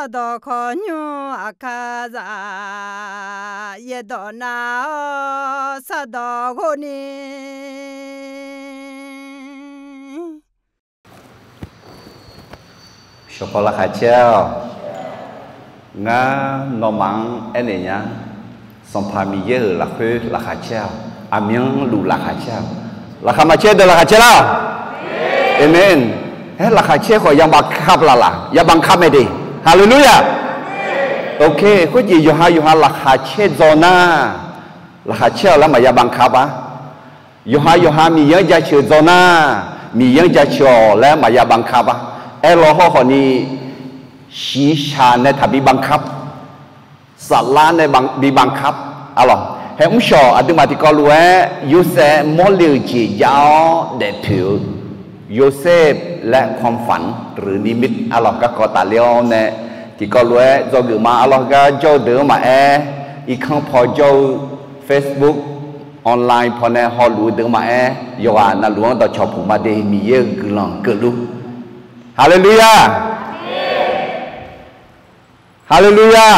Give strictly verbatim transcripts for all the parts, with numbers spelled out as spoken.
Sardawq khawqnymr aqkar za, yaerdawq nav-awr sardawq ghov ni. Shawqpaw laqkhaq caer-awq. Ngar nawmaf-anr aernaeq nya. Sanqpaq Miqyaer-euq lafkhoer laqkhaq caer-awq. Aqmyanluf laqkhaq caer-awq. Laqkhaq maqcaer deuq laqkhaq caer lar-awq. Aqmeq. Aer, laqkhaq caer khawf ya baqkaq laf laq, ya baqkaq mae de. Haleluya. Oke, khoerjeq yawqha yawqha laqkhaq caer dzaw nar, laqkhaq caer-awq laer maqya baqkaq-a. Yawqha yawqha Miqyaer-anr jaceuq dzaw nar, Miqyaer-anr jaceuq-awq laer maqya baqkaq-a. Aerlaw hawrkhawf ni, shiqshaq nae taqbi baqkaq, saflar nae bi baqkaq. Arlawq, haeq mrshawq aqduimaf tiqkawv lof-aer Yorsaev mawrle-euq jeq jav-awr daefpoeq-eu, Yosef laer ความฝันหรือนิมิต arlawq garkawv tafler-awr nae, tiqkawv lof-aer dzawgeuf ma. Arlawq, heugar jawr-eu deuq-anr maqaer, irkanr paw jawr-eu, Facebook, online paw nae hawluf-eu deuq-anr maqaer, yawqghaq navluf-anr dawqcawq puq ma de. Miqyaer-euq guiqlanq keuvluf. Haleluya. Haleluya.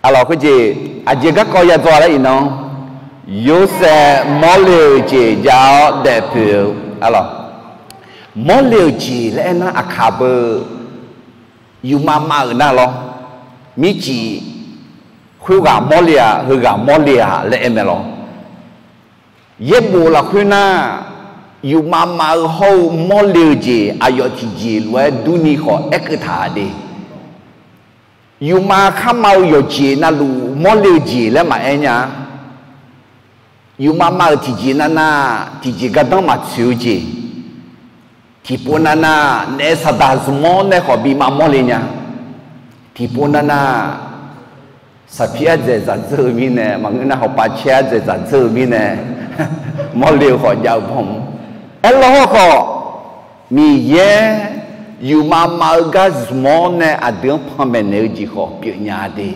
Arlawq, khoerjeq aqjeq garkawv ya dzaw laer iqnan, Yorsaev mawrle-euq jeq jav-awr daefpoeq-eu, arlawq, mawrle-euq jeq laer aernar aqkaq beu yufmav mav-euq nar lawr. Mircif khoerghaq mawrle-aq, heughaq mawrle-aq laer aer mae lawr. Yaerbof lafkhoer nar, yufmav mav-eu hawr-eu mawrle-eu jeq aqyawf tiqjeq lof-aer durni khawf aerkeuv taq de. Yufmav kharmav-eu yawqjeq navluf mawrle-eu jeq laer maqaer nya-a. Yufmav mav-euq tiqjeq navnav tiqjeq gardanr maqtsoeq-eu jeq, tiqpov navnav naef saqdaq zmq-anr nae khawf bi mav mawrle nya. Tiqpov navnav saqpir ardzaeq dzaqdzeur-eu mirnae, maqngeur nar hawpav caer ardzaeq dzaqdzeur-eu mirnae, mawrle-eu khawf jav-eu bawm. Aerlaw hawrkhawf, Miqyaer yufmav mav-eu gar zmq-awr nae aqdui-anr panmaeq naeq-eu jeq khawf pyeuf nya de.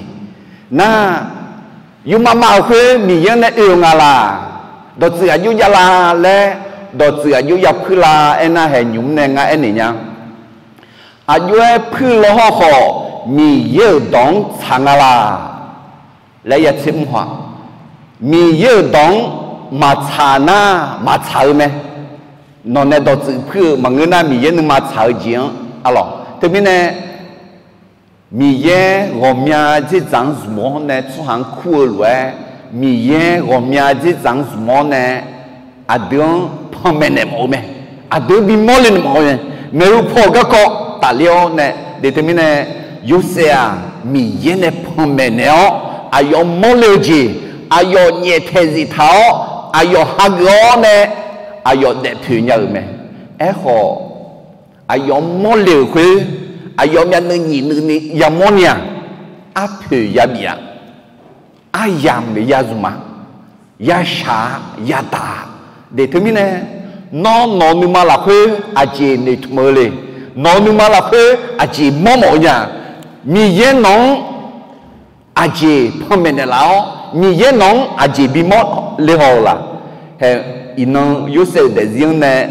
Nar, yufmav mav-euq khoer Miqyaer-anr nae oe-eu nga laq? Dawqtsuif aqjox jav la laer, dawqtsuif aqjox ya puir la aernar, haeq nymq-mr nae ngar aernaeq nya. Aqjox-aer puir law hawrkhawf, Miqyaer-euq dawq-anr tsaq nga laq? Laer ya tser mr haw-aq. Miqyaer-euq dawq-anr maqtsaq nar, maqtsaq-eu mae. Nawq nae dawqtsuif puir-eu maqngeur nar, Miqyaer nuima tsaq-eu jeq-anr, arlawq. Teumirnae, Miqyaer ghawqmya dzerdzaq-anr zmq-awr nae tsawrhaq-anr kur-eu lof-aer, Miqyaer ghawqmya dzerdzaq-anr zmq-awr nae aqdui-anr panmaeq naeq mawf-eu mae. Aqdui-anr bimawr le naeq mawf-eu mae. Maeqhu paw-euq garkawv tafler-awr nae, de teumirnae, Yorsaev-aq, Miqyaer nae panmaeq naeq-awr, aqyawf mawrle-eu jeq, aqyawf nyaeftaeq zif taq-awr, aqyawf hageuf-awr nae, aqyawf daefpoeq nya-euq mae. Aerkhawf, aqyawf mawrle-euq khoer, aqyawf myavnuiv nyiq nuiv ni yamawr ni-aq, arpoeq yabif-aq, aryamq ya zmq-a, yashaq-a, yadaq-a. De teumirnae, nawr nawq-eu nuima lafkhoer aqjeq noeqtmq-eu le? Nawq-eu nuima lafkhoer aqjeq mawrmawf-eu nya? Miqyaer nawq-anr aqjeq panmaeq naeqlaf-awr, Miqyaer nawq-anr aqjeq bimawr le haw-eu laq? Hae, iqnan Yorsaev-euq daefzir-anr nae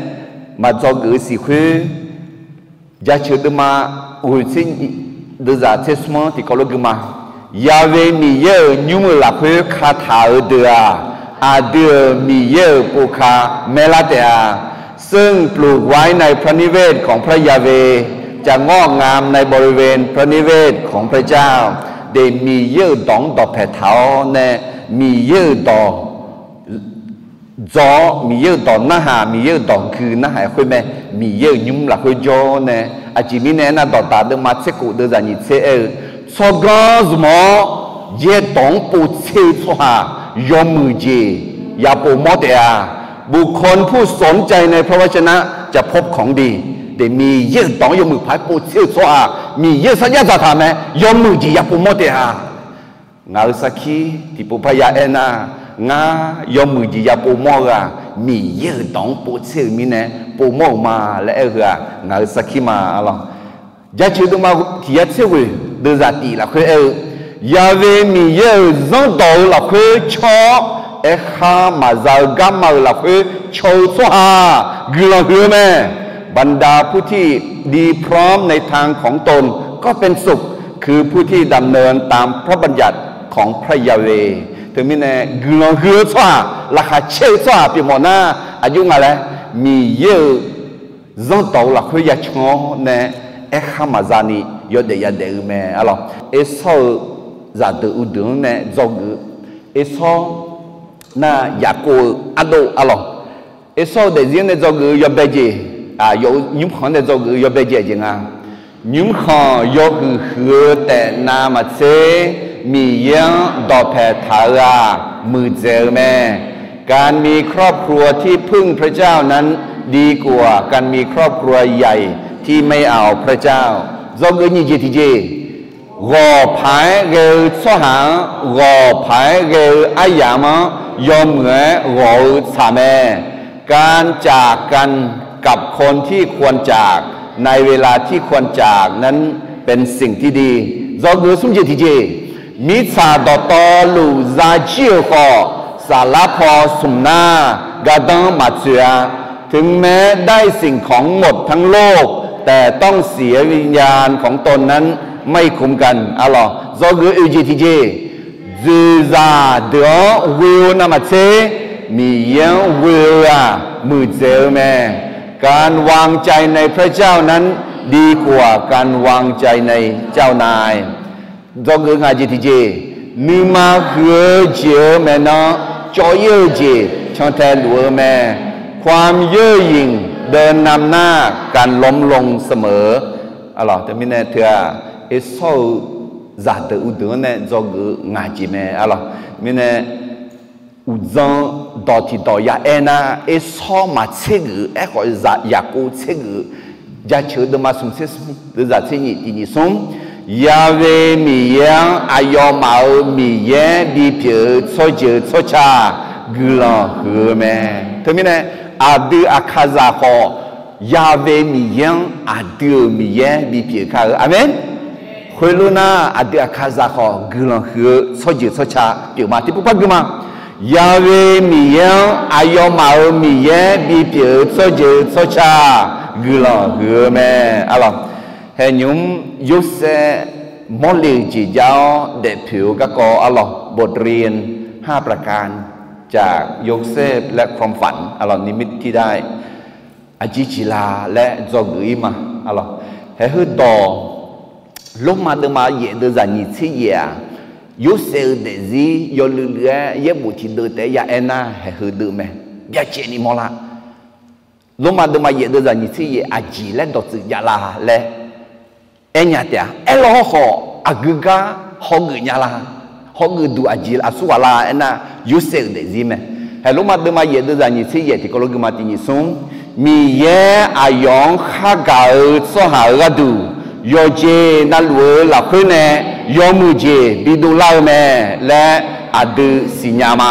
maqdzawgeuf-eu siq khoer, Jaceuq deuvma ghoeq tser nyiq, deuvzaq tser smr-anr tiqkawv lof gui ma. Yaqve Miqyaer-euq nymr-euq lafkhoer kataq-eu deuq-aq, aqdui-euq Miqyaer-euq povka maerlar taef-a. ซึ่งปลูกไว้ในพระนิเวศของพระยาเวห์ จะงอกงามในบริเวณพระนิเวศของพระเจ้า De Miqyaer-euq dawq-anr dawqpaeq taq-awr nae, Miqyaer-euq dawq dzaw-awr, Miqyaer-euq dawq narhaq, Miqyaer-euq dawq gui narhaq-aer khoer mae. Miqyaer-euq nymr lafkhoer jawr-awr nae, aqjeq mirnae aernar, dawqdaq deuvma tser khof deuvzaq nyiq tser aer-eu, tsawrganr zmq-awr, yaerdawq-anr povtser-eu tsawrhaq yawmuiq jeq ya povmawr taef-a. บุคคลผู้สนใจในพระวจนะจะพบของดี De Miqyaer-euq dawq-anr yawmuiq paq-aer povtser-eu tsawrhaq Miqyaer-euq sarjax dzaqtaq mae. Yawmuiq jeq ya povmawr taef-a. Ngaq-euq sarkir tiqpov parya aernar, ngar yawmuiq jeq ya povmawr-eu-aq, Miqyaer-euq dawq-anr povtser-euq mirnae povmawr-euq ma laer aer-eu heu-aq, ngaq-euq sarkir ma lawr. Jaceuq deuvma tiq yar tser ghoeq deuvzaq tif lafkhoer aer-eu, Yaqve Miqyaer-euq zanrdawq-eu lafkhoer caw-awr, aerkhar maqza-eu garma-euq lafkhoer caw-eu tsawrhaq guiqlanq huiq-eu mae. บรรดาผู้ที่ดีพร้อมในทางของตนก็เป็นสุข คือผู้ที่ดำเนินตามพระบัญญัติของพระยาเวห์ Teumirnae guiqlanq huiq-eu tsawrhaq, laqkhaq caer-eu tsawrhaq pyeufmawf nar, aqjox nga laer, Miqyaer-euq zanrdawq-eu lafkhoer yacan-awr nae aerkhar maqza ni yawdaef yadaef-eu mae. Arlawq, Ersawr-eu zaqdeuq uqdeuq-anr nae dzawgeuf-eu, Ersawr nar Yaqkov-eu ardov arlawq, Ersawr-eu daefzir-anr nae dzawgeuf-eu yawbae jeq, yawf-eu nymrkhanq-anr nae dzawgeuf-eu yawbae jeq aqjeq nga. Nymrkhanq yawhuiq huiq-eu taef navmaqtser, Miqyaer-anr dawqpae taq-eu-aq muiqdzaeq-eu mae. การมีครอบครัวที่พึ่งพระเจ้านั้นดีกว่าการมีครอบครัวใหญ่ที่ไม่เอาพระเจ้า Dzawgeuf nyiq jeq tiqjeq, ghawq paq-aer ghae-eu tsawrhaq-anr ghawq paq-aer ghae-eu aryamq-anr yawmuiq-aer ghawq-eu tsaq mae. การจากกันกับคนที่ควรจาก ในเวลาที่ควรจากนั้นเป็นสิ่งที่ดี Dzawgeuf smr jeq tiqjeq, mirtsaq dawqtawvluf zajir-euq khawf, saflar paw smq nar gardanr maqtsoeq-a. ถึงแม้ได้สิ่งของหมดทั้งโลก แต่ต้องเสียวิญญาณของตนนั้นไม่คุ้มกัน Arlawq, dzawgeuf oeq jeq tiqjeq, dzoeqzaq deuq-anr ghoe-eu navmaqtser, Miqyaer-anr ghoe-eu-aq muiqdzaeq-eu mae. การวางใจในพระเจ้านั้นดีกว่าการวางใจในเจ้านาย Dzawgeuf ngaq jeq tiqjeq, nuima huiq-eu jeq-euq maeqnan cawv-ir-eu jeq cantae luf-eu mae. ความเย่อหยิ่งเดินนำหน้าการล้มลงเสมอ Arlawq, teumirnae teu-aq, Ersawr-eu zaqdeuq uqdeuq-anr nae dzawgeuf-eu ngaq jeq mae. Arlawq, mirnae uqdzan dawq tiqdawq ya aer nar, Ersawr maqtser geuf-eu aerkhawf, Yaqkov tser geuf-eu, Jaceuq-eu deuvma smq tser smr, deuvzaq tser nyiq tiq nyiq smr, Ya'we Miqyaer-anr aqyawfmaf-euq Miqyaer bipyeuf-eu tsawrjeuq tsawrca guiqlanq huiq-eu mae. Teumirnae aqdui aqkaqzaq khawf, Ya'we Miqyaer-anr aqdui-euq Miqyaer bipyeuf kar-eu. Aqmeq. Khoerlof nar, aqdui aqkaqzaq khawf guiqlanq huiq-eu tsawrjeuq tsawrca pyeufma tiqpov par guima. Ya'we Miqyaer-anr aqyawfmaf-euq Miqyaer bipyeuf-eu tsawrjeuq tsawrca guiqlanq huiq-eu mae. Arlawq, haeqnymr Yorsaev mawrle-eu jeq jar-awr daefpoeq-eu garkawv arlawq, บทเรียนห้าประการ จากโยเซฟและความฝัน arlawq, นิมิตที่ได้ aqjeq jeq la laer dzawgeuf-ir ma. Arlawq, haeq heudawq Lormav deuvma yaef deuvzaq nyiq tser yaef-aq, Yorsaev-euq daefzir yawluiv luiv-aer yaerbof tiqdeuv taef-aer ya aer nar, haeq heudeuv mae. Byacaevni mawrlar. Lormav deuvma yaef deuvzaq nyiq tser yaef aqjeq laer dawqtsuif jav la laer aernya taef-a. Aerlaw hawrkhawf aqgeu gar hawgeuf nya la, hawgeuf duq aqjeq aqsur ghaq la aernar, Yorsaev-euq daefzir mae. Haeq Lormav deuvma yaef deuvzaq nyiq tser yaef tiqkawv lof guima tiq nyiq smr, Miqyaer aqyawf-anr khargaq-eu tsawrhaq-euq gharduq yawqjeq navluf-eu lafkhoer nae yawmuiq jeq bidov lar-eu mae laer aqdui siqnya ma.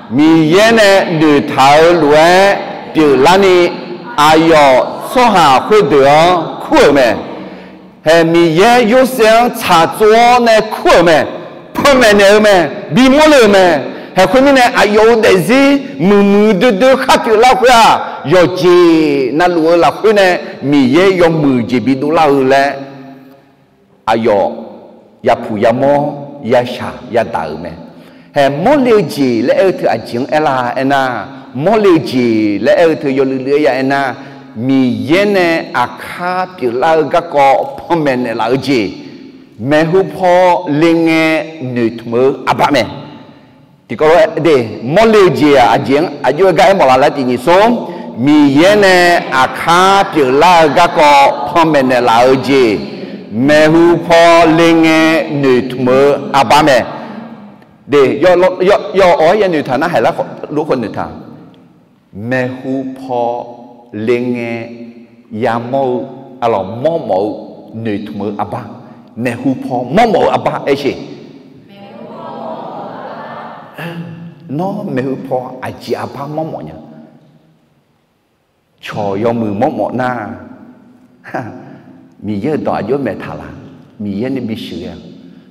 Miqyaer nae noeqtaq-eu lof-aer pyeuflarni, aqyawf tsawrhaq khoerdeuq-anr kur-euq mae. Haeq Miqyaer Yorsaev-anr tsaqtsov-awr nae kur-euq mae. Panmaeq naeq-eu mae. Bimawr le-euq mae. Haeq khoermirnae aqyawf-euq daefzir muiqmuiq doer doer khar pyeuflar khoer-aq, yawqjeq navluf-eu lafkhoer nae Miqyaer yawmuiq jeq bidov lar-eu laer aqyawf yapuq yamawr yashaq yadaq-euq mae. Haeq mawrle-eu jeq laer aer-eu teu aqjeq-anr aerlar aernar, mawrle-eu jeq laer aer-eu teu yawluiv luiv-aer ya aernar, Miqyaer nae aqkar pyeuflar-eu garkawv panmaeq naeqlaf-eu jeq, maeqhu paw le ngae noeqtmq-eu aqbar mae. Tiqkawv lof de, mawrle-eu jeq-aq aqjeq-anr aqjox-aer gar aermawf laf laer tiq nyiq smr, Miqyaer nae aqkar pyeuflar-eu garkawv panmaeq naeqlaf-eu jeq, maeqhu paw le ngae noeqtmq-eu aqbar mae. De, yawf awq-aer yanoeq taq nar, haiq lar luf khawf noeqtaq. Maeqhu paw le ngae yamawr-eu, arlawq, mawrmawf-eu noeqtmq-eu aqbar. Maeqhu paw mawrmawf-eu aqbar aer sheq. Nawr maeqhu paw aqjeq aqbar mawrmawf nya? Cawq yawmuiq mawrmawf nar, Miqyaer-euq dawq aqjox maeq taq la? Miqyaer nae bisheuq ghae-a.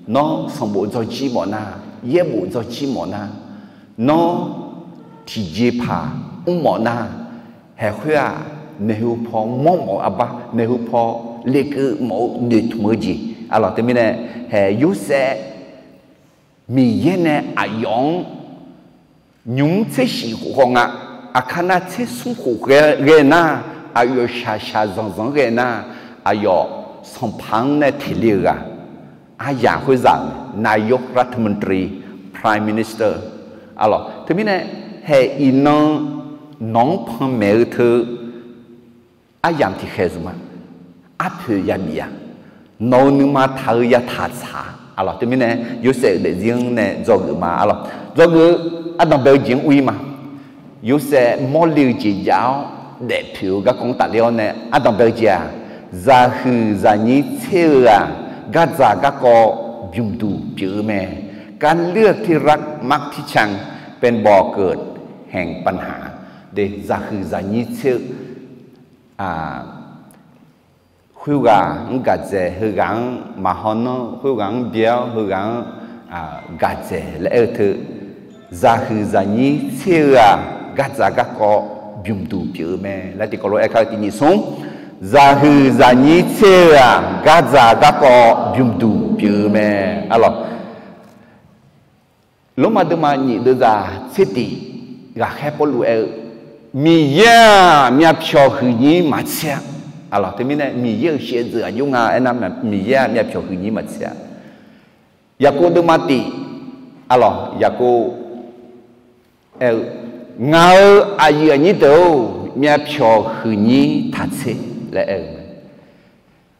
Nawr sanqbof dzawjir mawf nar, yaerbof dzawjir mawf nar, nawr tiqjeqpaq mrmawf nar, haeq khoer-aq, maeqhu paw mawrmawf-eu arbar, maeqhu paw lekeuv mawf-eu noeqtmq-eu jeq. Arlawq, teumirnae hae Yorsaev Miqyaer nae aqyawf-anr nymq-mr tser shif khof khawf nga, aqkar nar tser smr khof ghae nar, aqyawf shaqshaq zanqzanq-anr ghae nar, aqyawf sanqpaq-anr nae teqle-eu ghaq, aryamq khoerzaq mae, นายกรัฐมนตรี, Prime Minister. Arlawq, teumirnae hae iqnan nawq-anr panmaeq-eu teu aryamq tiqkhaeq zmq ma. Arpoeq yabif-a. Nawq-euq nuima taq-eu yataq tsaq-a. Arlawq, teumirnae Yorsaev-euq daefzir-anr nae dzawgeuf ma. Arlawq, dzawgeuf-eu ardanq bae-eu jeq-anr ur-ir ma. Yorsaev mawrle-eu jeq jav-awr daefpoeq-eu garkawv-anr tafler-awr nae ardanq bae-eu jeq-aq, zaqhuiq zaqnyir tser-eu-aq, gardzaq garkawv bymqduq pyeuf-eu mae. การเลือกที่รักมักที่ชังเป็นบ่อเกิดแห่งปัญหา. De, zaqhuiq zaqnyir tser-eu khoerghaq-anr gaqdzaeq, heughaq-anr maqhaw nanr, khoerghaq-anr byaer-awr heughaq-anr gaqdzaeq laer aer-eu teu, zaqhuiq zaqnyir tser-eu-aq, gardzaq garkawv bymqduq pyeuf-eu mae laer tiqkawv lof-aer kar-eu tiq nyiq smr. Zaqhuiq zaqnyir tser-eu-aq, gardzaq garkawv bymqduq pyeuf-eu mae. Arlawq, Lormav deuvma nyiq deuvzaq tser tiq, ghaqkhaer Pawrluv aer-eu, Miqyaer-aq myavpyawq huiqnyir maqtser-a. Arlawq, teumirnae Miqyaer-euq shaevdzeuf aqjox nga aernar, Miqyaer-aq myavpyawq huiqnyir maqtser-a. Yaqkov deuvma tiq, arlawq, Yaqkov aer-eu, Ngaq-euq aqyuif aqnyir deuq-or, myavpyawq huiqnyir taqtser laer aer-eu mae.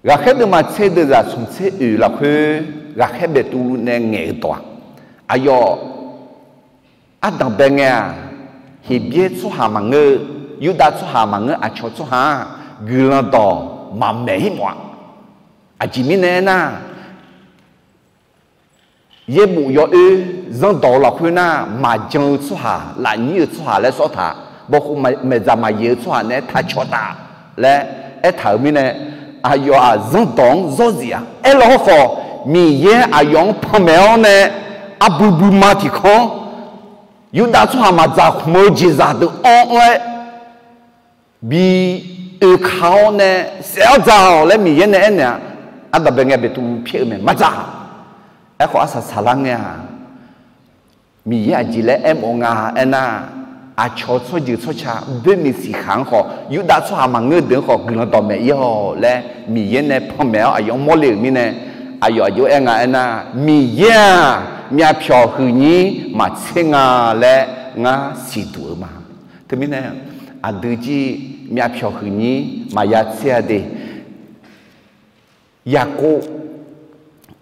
Ghaqkhaer deuvma tser deuvzaq smq tser oeq lafkhoer ghaqkhaer baetuv nae ngaeq-eu dawq-aq, aqyawf ardanq bae ngae-aq, Heqbyaer tsawrhaq maqngeur-eu, Yurdav tsawrhaq maqngeur, aqcawq tsawrhaq-aq guiqlanq dawq maqmaeq-ir mawf-a. Aqjeq mirnae aernar, yaerbof yawoer zanrdawq-eu lafkhoer nar, maqjan-eu tsawrhaq, lafnyir-euq tsawrhaq laer sawr taq, bawkhof maeqdzaq maqyaeq-eu tsawrhaq naeq-aer taq cawq taf laer aertaq-euq mirnae, aqyawf-aq zanrdawq-anr zawr zif-a. Aerlar hawrkhawf, Miqyaer aqyawf-anr panmaeq-awr nae arbui buima tiq kanr, Yurdav tsawrhaq maqdzaq khmq-eu jeqzaq deuq anr-aer bi oeka-awr nae saef-awr dzaq-awq laer Miqyaer nae aernaeq-a. Ardanq bae ngae baetuv pyaer-eu mae, maqdzaq. Aerkhawf arsaq saqlar ngae-aq, Miqyaer aqjeq laer aermawf-eu nga aernar, aqcawq tsawrjeuq tsawrca boermiq siqkhaq-anr khawf, Yurdav tsawrhaq maqngeur deuq-anr khawf guiqlanq dawqmaeq-ir-awq laer Miqyaer nae panmaeq-awr aqyawf-anr mawrle-euq mirnae, aqyawf aqjox-aer nga aernar, Miqyaer-aq myavpyawq huiqnyir maqtser nga laer ngar siqduq-eu ma. Teumirnae aqdui jir myavpyawq huiqnyir maqya tser-a de. Yaqkov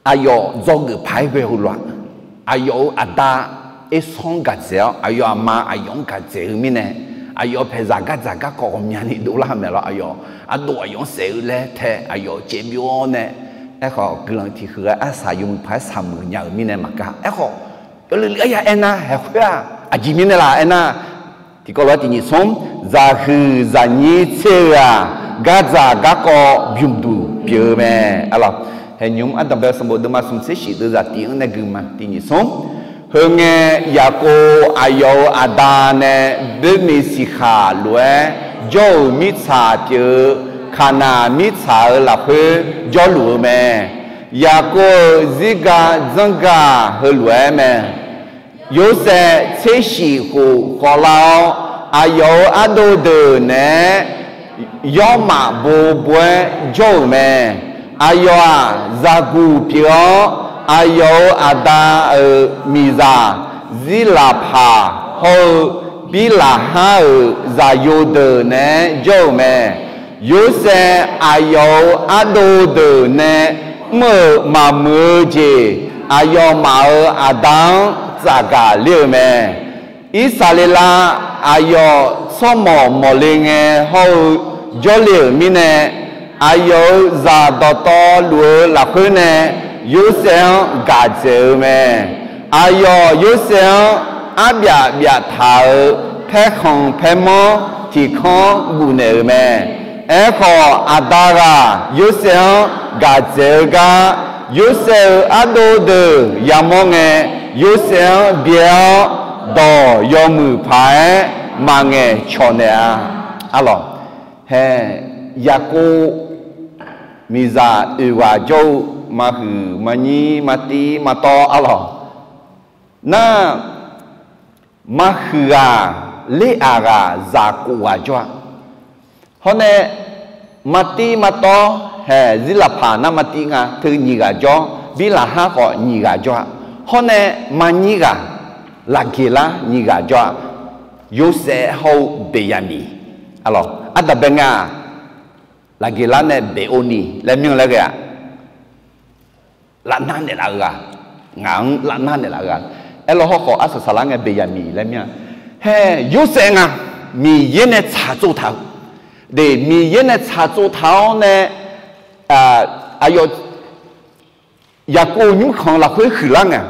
aqyawf dzawgeuf paq-aer ghae-eu lof-aq, aqyawf-euq aqda Ersanr-anr gaqdzaeq-awr, aqyawf aqma aqyawf-anr gaqdzaeq-eu mirnae, aqyawf paeqzaq gardzaq garkawv ghawqmyani dovlar-eu maeq lawr, aqyawf ardov aqyawf-anr saef-eu laer tae aqyawf caev byov-awr nae, aerkhawf guiqlanq tiq huiq-aer arsaq yawmuiq paq-aer saqmuiq nya-euq mirnae maqkar. Aerkhawf, yawlui luf-aer ya aernar, haeq khoer-aq aqjeq mirnae laf aernar, tiqkawv lof-aer tiq nyiq smr, zaqhuiq zaqnyir tser-eu-aq, gardzaq garkawv bymqduq pyeuf-eu mae. Alawq, haeqnymr ardanq bae-eu sanqbof deuvma smq tser shif deuvzaq tiq-anr nae gui ma. Tiq nyiq smr, heu ngae Yaqkov aqyawf-euq aqda nae boermiq siqkhaq lof-aer jawr-euq mirtsaq pyeuf-eu Kaqnaq mirtsaq-euq lafkhoer jawrluf-eu mae. Yaqkov-euq zirga dzanrgaq heulof-aer mae. Yorsaev tser shif khof khawvlar-awr, aqyawf-euq ardov deuq naeq-aer yawrmaf bobo-aer jawr-euq mae. Aqyawf-aq, zaqguq pyeuf-awr, aqyawf-euq aqda-euq miqzaq Zirlaqpaq hawr-eu Birlaqhar-euq zaqyo deuq naeq-aer jawr-euq mae. Yorsaev aqyawf-euq ardov deuq nae mr-euq maqmuiq-eu jeq, aqyawfmaf-euq aqda-anr tsafgaq ler-eu mae. Irsaqleqlav aqyawf tsawrmawq mawqle ngae hawr-eu jawrle-euq mirnae, aqyawf-euq zaq dawqtawvluf-eu lafkhoer nae Yorsaev-anr gaq dzaeq-eu mae. Aqyawf Yorsaev-anr arbyaf byaf taq-euq paerkhanq paermanr tiq kanr guf naeq-euq mae. Aerkhawf, aqda ghaq Yorsaev-anr gaq dzaeq-eu gar, Yorsaev-euq ardov deuq yamawr ngae, Yorsaev-anr byae-awr, dawq yawmuiq paq-aer maqngaeq cawq naeq-a. Alawq, Aer, Yaqkov miqzaq oeq ghaq jawr-eu maqhuiq maqnyir maqtiv maqtawv arlawq. Nar, maqhuiq ghaq ler-aq ghaq zaq kof ghaq jawr-a. Hawr nae, maqtiv maqtawv haeq zirlaqpaq nar maqtiv nga teu nyiq ghaq jawr, Birlaqhar khawf nyiq ghaq jawr-a. Hawr nae, maqnyir ghaq, Laqgeqlar nyiq ghaq jawr-a. Yorsaev hawr-eu Beqyaqmiq, arlawq, ardanq bae ngae-aq, Laqgeqlar nae Beqovni laer myanr laer ghae-aq, lavnar naeqlaf-eu ghaq, ngaq-anr lavnar naeqlaf-eu ghaq. Aerlawr hawrkhawf arsaq saqlar ngae Beqyaqmiq laer myanr-a. Haer, Yorsaev nga, Miqyaer nae tsaqtsov taq-eu, de, Miqyaer nae tsaqtsov taq-awr nae, aqyawf Yaqkov nymrkhanq lafkhoer huiqlar ngae,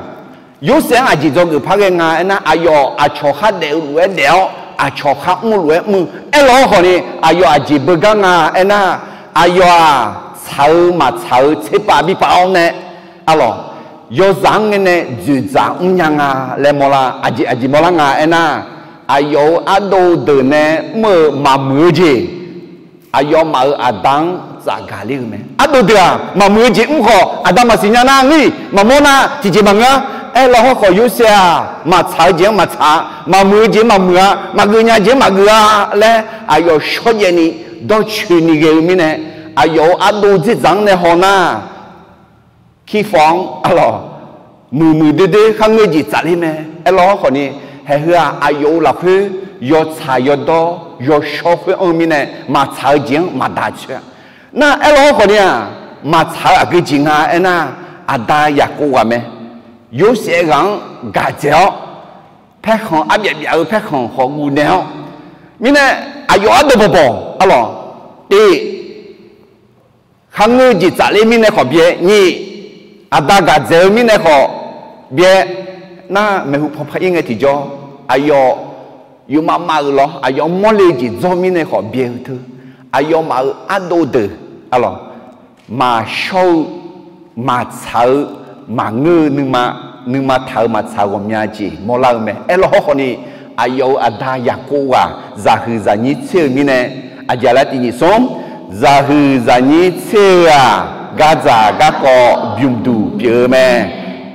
Yorsaev-anr aqjeq dzawgeuf par ghae nga aernar, aqyawf aqcawq khar daef-eu lof-aer daef-awr, aqcawq khar mr-eu lof-aer mr-eu. Aerlawr hawrkhawf ni, aqyawf aqjeq beugar nga aernar, aqyawf-aq, tsaq-eu maqtsaq-eu tserpav bi pav-awr nae, arlawq, yawzaq-anr ngae nae dzoeqdzaq mrnya nga laer mawrlar. Aqjeq aqjeq mawrlar nga aernar, aqyawf-euq ardov deuq nae mr-eu maqmuiq-eu jeq, aqyawfmaf-euq aqda-anr tsafgaq ler-eu mae. Ardov deuq-aq, maqmuiq-eu jeq mr khawf, aqda maqsiq nya nar ngeur-iq maqmawr nar tiqjeq maqngeur-a. Aerlawr hawrkhawf Yorsaev-aq, maqtsaq-eu jeq-anr maqtsaq-a, maqmuiq-eu jeq-anr maqmuiq-a, maqgeuf nya jeq-anr maqgeuf-a laer aqyawf shawrjaev ni dawrcoeni ghae-eu mirnae, aqyawf-euq ardov dzerdzaq-anr nae haw nar, Kirfaw-anr arlawq, muiqmuiq doerdoer kharngeur jeq tsafler mae. Aerlawr hawrkhawf ni, haeq heu-aq aqyawf-euq lafkhoer yawtsaq yawdawr yawshawr khoer anr-eu mirnae, maqtsaq-eu jeq-anr maqdaq coer-a. Nar aerlawr hawrkhawf ni-aq, maqtsaq-eu aqgeu jeq nga aernar, aqda Yaqkov ghaq mae. Yorsaev ghaq-anr gaq dzaeq-awr, paerkhanq arbyaf byaf-eu paerkhanq khawf guvnaeq-awr, mirnae aqyawf ardov bawqbawq arlawq, tiq, kharngeur jeq tsafler mirnae khawf byae, nyiq, aqda gaq dzaeq-eu mirnae khawf byae, nar maeqhu paw par ir ngae tiqjawr, aqyawf yufmav mav-euq lawr, aqyawf mawrle-eu jeq dzawr mirnae khawf byae-eu teu, aqyawfmaf-euq ardov deuq arlawq, maqshawr-eu, maqtsaq-eu, maqngeur-eu nuima, nuima taq-eu maqtsaq-eu ghawqmya jeq mawrlar-eu mae. Aerlawr hawrkhawf ni, aqyawf-euq aqda Yaqkov ghaq zaqhuiq zaqnyir tser-eu mirnae, aqjeq laer tiq nyiq smr, zaqhuiq zaqnyir tser-eu-aq, gardzaq garkawv bymqduq pyeuf-eu mae.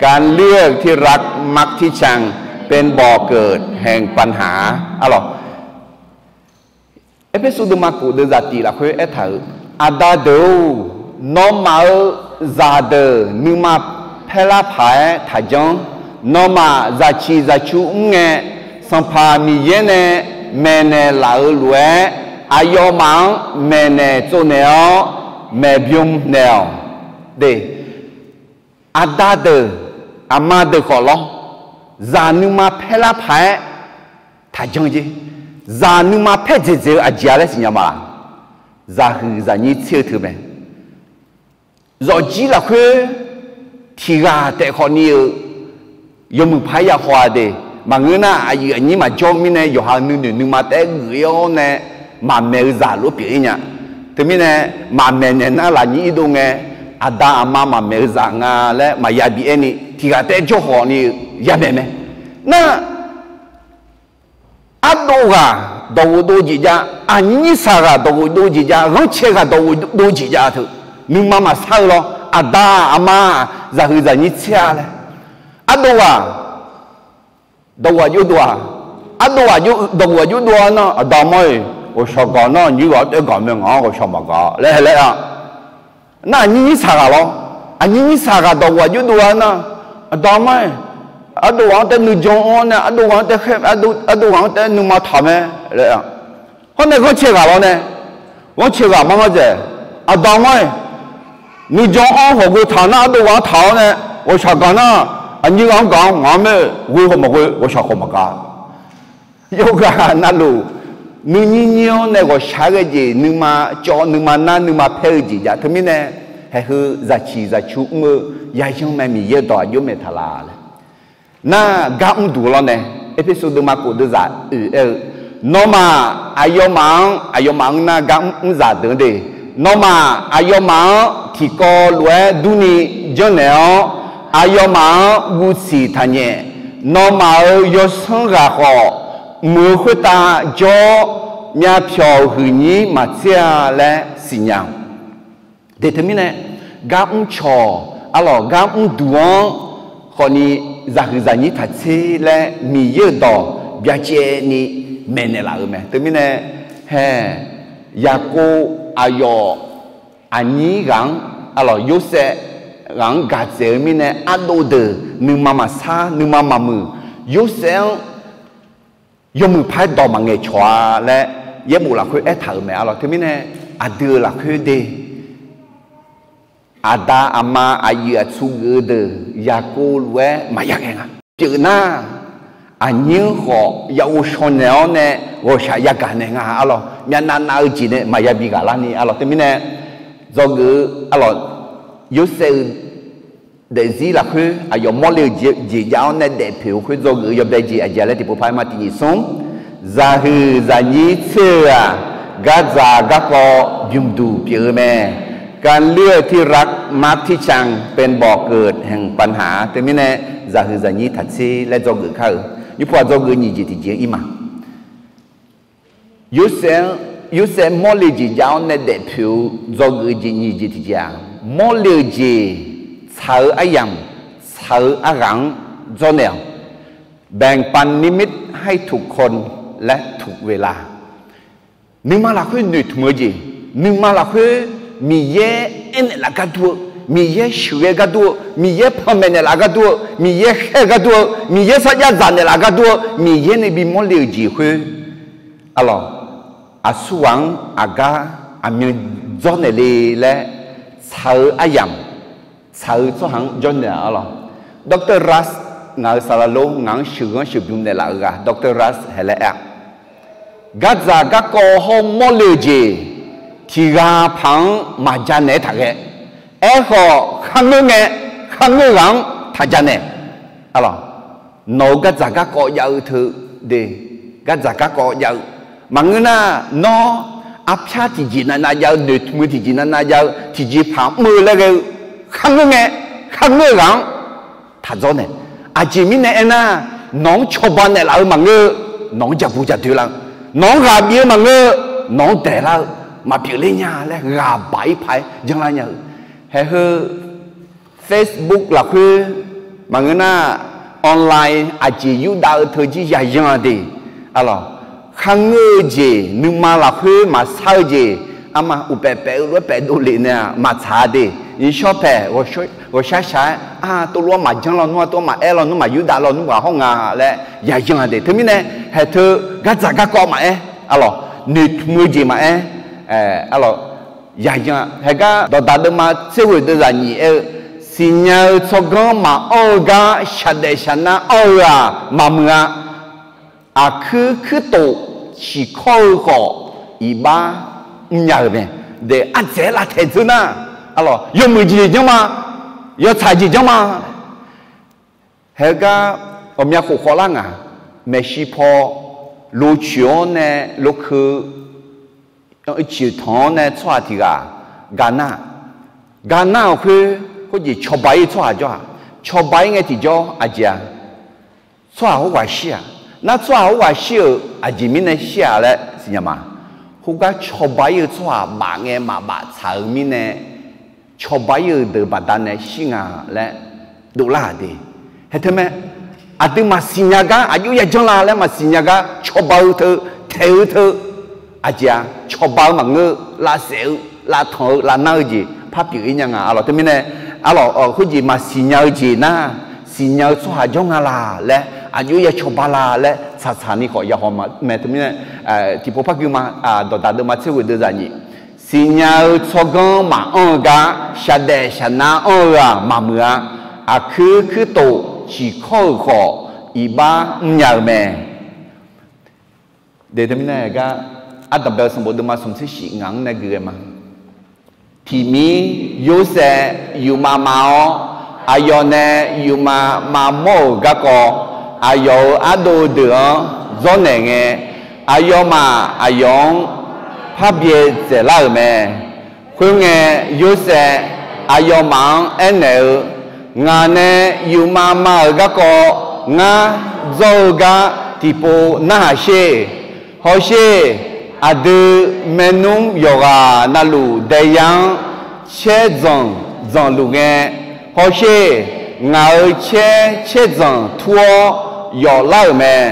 การเลือกที่รักมักที่ชัง เป็นบ่อเกิดแห่งปัญหา arlawq. Erpersu deuvma kof deuvzaq tiq lafkhoer aertaq-euq, Aqda deuq-or, nawmaf-euq zaqdeuq nuima paerlar paq-aer taqjanr. Nawmaf zaqciq zaqcu mr ngae, Sanqpaq Miqyaer nae maeqnaeq laf-euq lof-aer, aqyawfmaf-anr maeqnaeq tsovnaeq-awr, maeqbym naeq-awq. De, aqda deuq, aqma deuq khawf lawr, zaq nuima paerlar paq-aer taqjanr jer. Zaq nuima paer dzaeqdzaeq-eu aqjeq-a laer siqnya ma laq? Zaqhuiq zaqnyir tser-eu teu mae. Zawqjir lafkhoer tiq ghaq taef khawf ni-euq yawmuiq paq-aer ya haw-a de. Maqngeur nar, aqyuif aqnyir maqjawr-eu mirnae, yawqha-euq nuinoeq nuima taef-aer geuf-ir-awr nae, maqmaeq-eu zaq lof pyeuf-ir nya. Teumirnae, maqmaeq naeq nar lafnyir irdov ngae, aqda aqma maqmaeq-eu zaq nga laer maqya bi aer ni, tiq ghaq taef-aer jawr khawf ni-eu yamaeq mae. Nar, ardov ghaq dawqghof dov jeq jav, aqnyir saq ghaq dawqghof dov jeq jav, ghanrcae ghaq dawqghof dov jeq jav teu, nuima maqsar-eu lawr, aqda aqma zaqhuiq zaqnyir tser-a laer. Ardov ghaq dawqghof aqjox dov-aq, ardov ghaq dawqghof aqjox dov-a nar, aqda aqma-iq ghawqshaq gaq nar, aqnyir ghaq-anr taef gaq mae, ngaq-anr ghawqshaq maqgaq laer laer-a. Nar aqnyir nyir saq ghaq lawr, aqnyir nyir saq ghaq dawqghof aqjox dov-a nar, aqda aqma-iq ardov ghaq-anr taef nuijan anr-awr nae, ardov ghaq-anr taef khaer, ardov ghaq-anr taef nuima taq mae laer-a. Hawr nae ghanrcae ghaq lawr nae, ghanrcae ghaq mar ngar dzaeq, aqda aqma-iq nuijan anr hawq ghoe taq nar, ardov ghaq-anr taq-awr nae ghawqshaq gaq nar, aqnyir ghaq-anr gaq-anr ngaq-anr mae, ghoe khawf maqghoe, ghawqshaq khawf maqgaq. Yawqghaq navluf, nuinyir nyir-awr nae ghawqshaq-aer ghae jeq nuima cawv, nuima nar, nuima paer-eu jeq jav. Teumirnae, haeq heu zaqciq zaqcu mr-eu yayanr mae, Miqyaer dawq aqjox maeq taq laf laer. Nar gar mr duq lawr nae, Erpersu deuvma kof deuvzaq oeq aer-eu, nawmaf aqyawfmaf-anr, aqyawfmaf-anr nar gar mr zaq deuq-anr de, nawmaf aqyawfmaf-anr tiqkawv lof-aer durni janrnaeq-awr, aqyawfmaf-anr guv siq taqnyaef. Nawmaf-euq yawsanr ghaq khawf, mq-euq khoertav jawr-awr, myavpyawq huiqnyir maqtser-a laer siqnya-awq. De teumirnae, gar mrcawq, arlawq gar mrduq-anr khawfni zaqhuiq zaqnyir taqtser laer Miqyaer-euq dawq byacaevni maeqnaeq laf-euq mae. Teumirnae, hae, Yaqkov aqyawf aqnyir ghaq-anr, arlawq Yorsaev ghaq-anr gaq tsaev-eu mirnae ardov deuq nuima maqsar nuima maqmuiq, Yorsaev-anr yawmuiq paq-aer dawq maqngaeq cawq-a laer yaerbof lafkhoer aertaq-euq mae, arlawq. Teumirnae, aqdui-euq lafkhoer de, aqda aqma aqyuif aqtsu geuf-eu deuq Yaqkov lof-aer maqya ghae nga. Pyeuf nar, aqnyir-anr khawf yaghovshaw naeq-awr nae ghawqshaq yagaq naeq nga, arlawq. Myavnav nav-eu jeq nae maqya bi ghaq larni, arlawq. Teumirnae, dzawgeuf-eu, arlawq, Yorsaev-eu daefzir lafkhoer aqyawf mawrle-eu jeq jav-awr nae daefpoeq-eu khoer dzawgeuf-eu yawbae jeq aqjeq laer tiqpov paq-aer ma tiqnyiq smr, zaqhuiq zaqnyir tser-eu-aq, gardzaq garkawv bymqduq pyeuf-eu mae. การเลือกที่รักมักที่ชังเป็นบ่อเกิดแห่งปัญหา Teumirnae, zaqhuiq zaqnyir taqtser laer dzawgeuf kar-eu, nymrpov-aq dzawgeuf nyiq jeq tiqjeq-anr ir ma. Yorsaev-anr, Yorsaev mawrle jeq jav-awr nae daefpoeq-eu dzawgeuf jeq nyiq jeq tiqjeq-aq, mawrle-eu jeq tsaq-eu aryamq, tsaq-eu arghaq-anr dzawrnaeq-awq. แบ่งปันนิมิตให้ทุกคนและทุกเวลา Nuima lafkhoer noeqtmq-eu jeq, nuima lafkhoer Miqyaer aernaeq laf gar dur-eu, Miqyaer sheuqghae gar dur-eu, Miqyaer panmaeq naeq laf gar dur-eu, Miqyaer khaer-eu gar dur-eu, Miqyaer sarjax dzaq naeq laf gar dur-eu, Miqyaer nae bimawr le-euq jeq khoer, arlawq, aqsurghaq-anr aqgar aqmyan dzawrnaeq le laer tsaq-eu aryamq, tsaq-eu tsawrhaq-anr jawrnaeq-a, arlawq. Doctor Russ, ngaq-euq saqlaq lor ngaq-anr sheuqghanr sheuqbymr naeqlaf-eu ghaq Doctor Russ haeq laer aer-a, gardzaq garkawv hawr-eu mawrle-euq jeq tiq ghaq paq-anr maqja naeq-aer taq ghae. Aerkhawf, kharngeur ngae, kharngeur ghaq-anr taq ja naeq. Arlawq, nawq-euq gardzaq garkawv jav-eu teu de, gardzaq garkawv jav-eu maqngeur nar, nawr arpyar tiqjeq navnav jav-eu, noeqtmq-eu tiqjeq navnav jav-eu tiqjeq paq mr-eu laer ghae-eu, kharngeur ngae, kharngeur ghaq-anr taq dzawrnaeq. Aqjeq mirnae aernar, nawq-anr cawba naeqlaf-eu maqngeur-eu, nawq-anr jaqbu jaqdoe lar-eu, nawq-anr ghaq bif-eu maqngeur-eu, nawq-anr daeqlar-eu maqpyeuf ler nya laer ghaq baq-ir paq-aer janlar nya-eu. Haeq heu Facebook lafkhoer maqngeur nar, online aqjeq yurdav-eu teu jir yayan-a de, arlawq. Kharngeur-eu jeq, nuima lafkhoer maqsar-eu jeq, arma uqpaef paef-eu lof-aer paef dovlef nae-aq maqtsaq-a de. Nyiqshawr paeq ghawqshar shaq-aer, a, tov lof-aer maqjanr lawnmr-a, tov maqaer lawnmr, maqyurdav lawnmr ghaq hawr nga laer yayan-a de. Teumirnae, haeq teu gardzaq garkawv maqaer, arlawq, noeqtmq-eu jeq maqaer, arlawq, yayan-a. Haeq gar dawqdaq deuvma tser ghoeq deuvzaq nyiq aer-eu, siqnya-eu tsawrganr maqanr-eu gar shaqdaef shaqnar anr-eu-aq maqmuiq-a. Aqkuir kuirtof ciqkawr-eu khawf, iqbax mrnya-euq mae. De, ardzaeq-aer lavtaeq dzeur nar, arlawq, yawmuiq jeq janr ma, yawtsaq jeq janr ma. Haeq gar ghawqmya khof khawvlar ngaq, maeqshi paw locoeq-awr nae lokeu, coeq tanq-awr nae tsawrhaq tiq ghaq ga nar, ga nar-euq khoer khoerjeq cawba-ir-eu tsawrhaq jawr-aq, cawba-ir ngae tiqjawr aqjeq-a, tsawrhaq khoerghaq shir-aq. Nar tsawrhaq khoerghaq shir-euq aqjeq mirnae shir-a laer siqnya ma. Khoergar cawba-ir-eu tsawrhaq baf ngae maqbaf tsaq-eu mirnae, cawba-ir-euq deuq baqdanae shir nga laer dovlar-aq de. Haeq teu mae, aqdui maqsiq nya gar, aqjox yajanr la laer maqsiq nya gar cawba-eu teu, taeq-eu teu, aqjeq-a, cawba-eu maqngeur-eu, lavsaef-eu, lavtanq-eu, lavnar-eu jeq par pyeuf-ir nya nga, arlawq. Teumirnae, arlawq, khoerjeq maqsiq nya-eu jeq nar, siqnya-eu tsawrhaq jawr nga laq laer, aqjox ya cawba la laer tsaqtsaq ni khawf yahaw mae. Teumirnae, tiqpov par gui ma, dawqdaq deuvma tser ghoeq deuvzaq nyiq, siqnya-eu tsawrganr maqanr-eu gar shaqdaef shaqnar anr-eu-aq maqmuiq-a. Aqkuir kuirtof ciqkawr-euq khawf, iqbax mrnya-eu mae. De teumirnae gar, ardanqbae-eu sanqbof deuvma smq tser shif ngaq-anr nae gui ghae ma. Tiqmir Yorsaev yufmav mav-awr, aqyawf nae yufmav mavmawr-euq garkawv, aqyawf-euq ardov deuq-anr dzawrnaeq ngae, aqyawfmaf aqyawf-anr par byae dzaeqlar-euq mae. Khoerngae, Yorsaev aqyawfmaf-anr aernaeq-eu, Ngaq nae yufmav mav-euq garkawv ngar dzawr-eu gar tiqpov narhaq sher. Hawsher, Aqdui maernmr yawqghaq navluf daeyar-anr caer dzanq dzanqluf ngae, hawsher, ngaq-euq caer caer dzanq tur-awr yawflar-euq mae.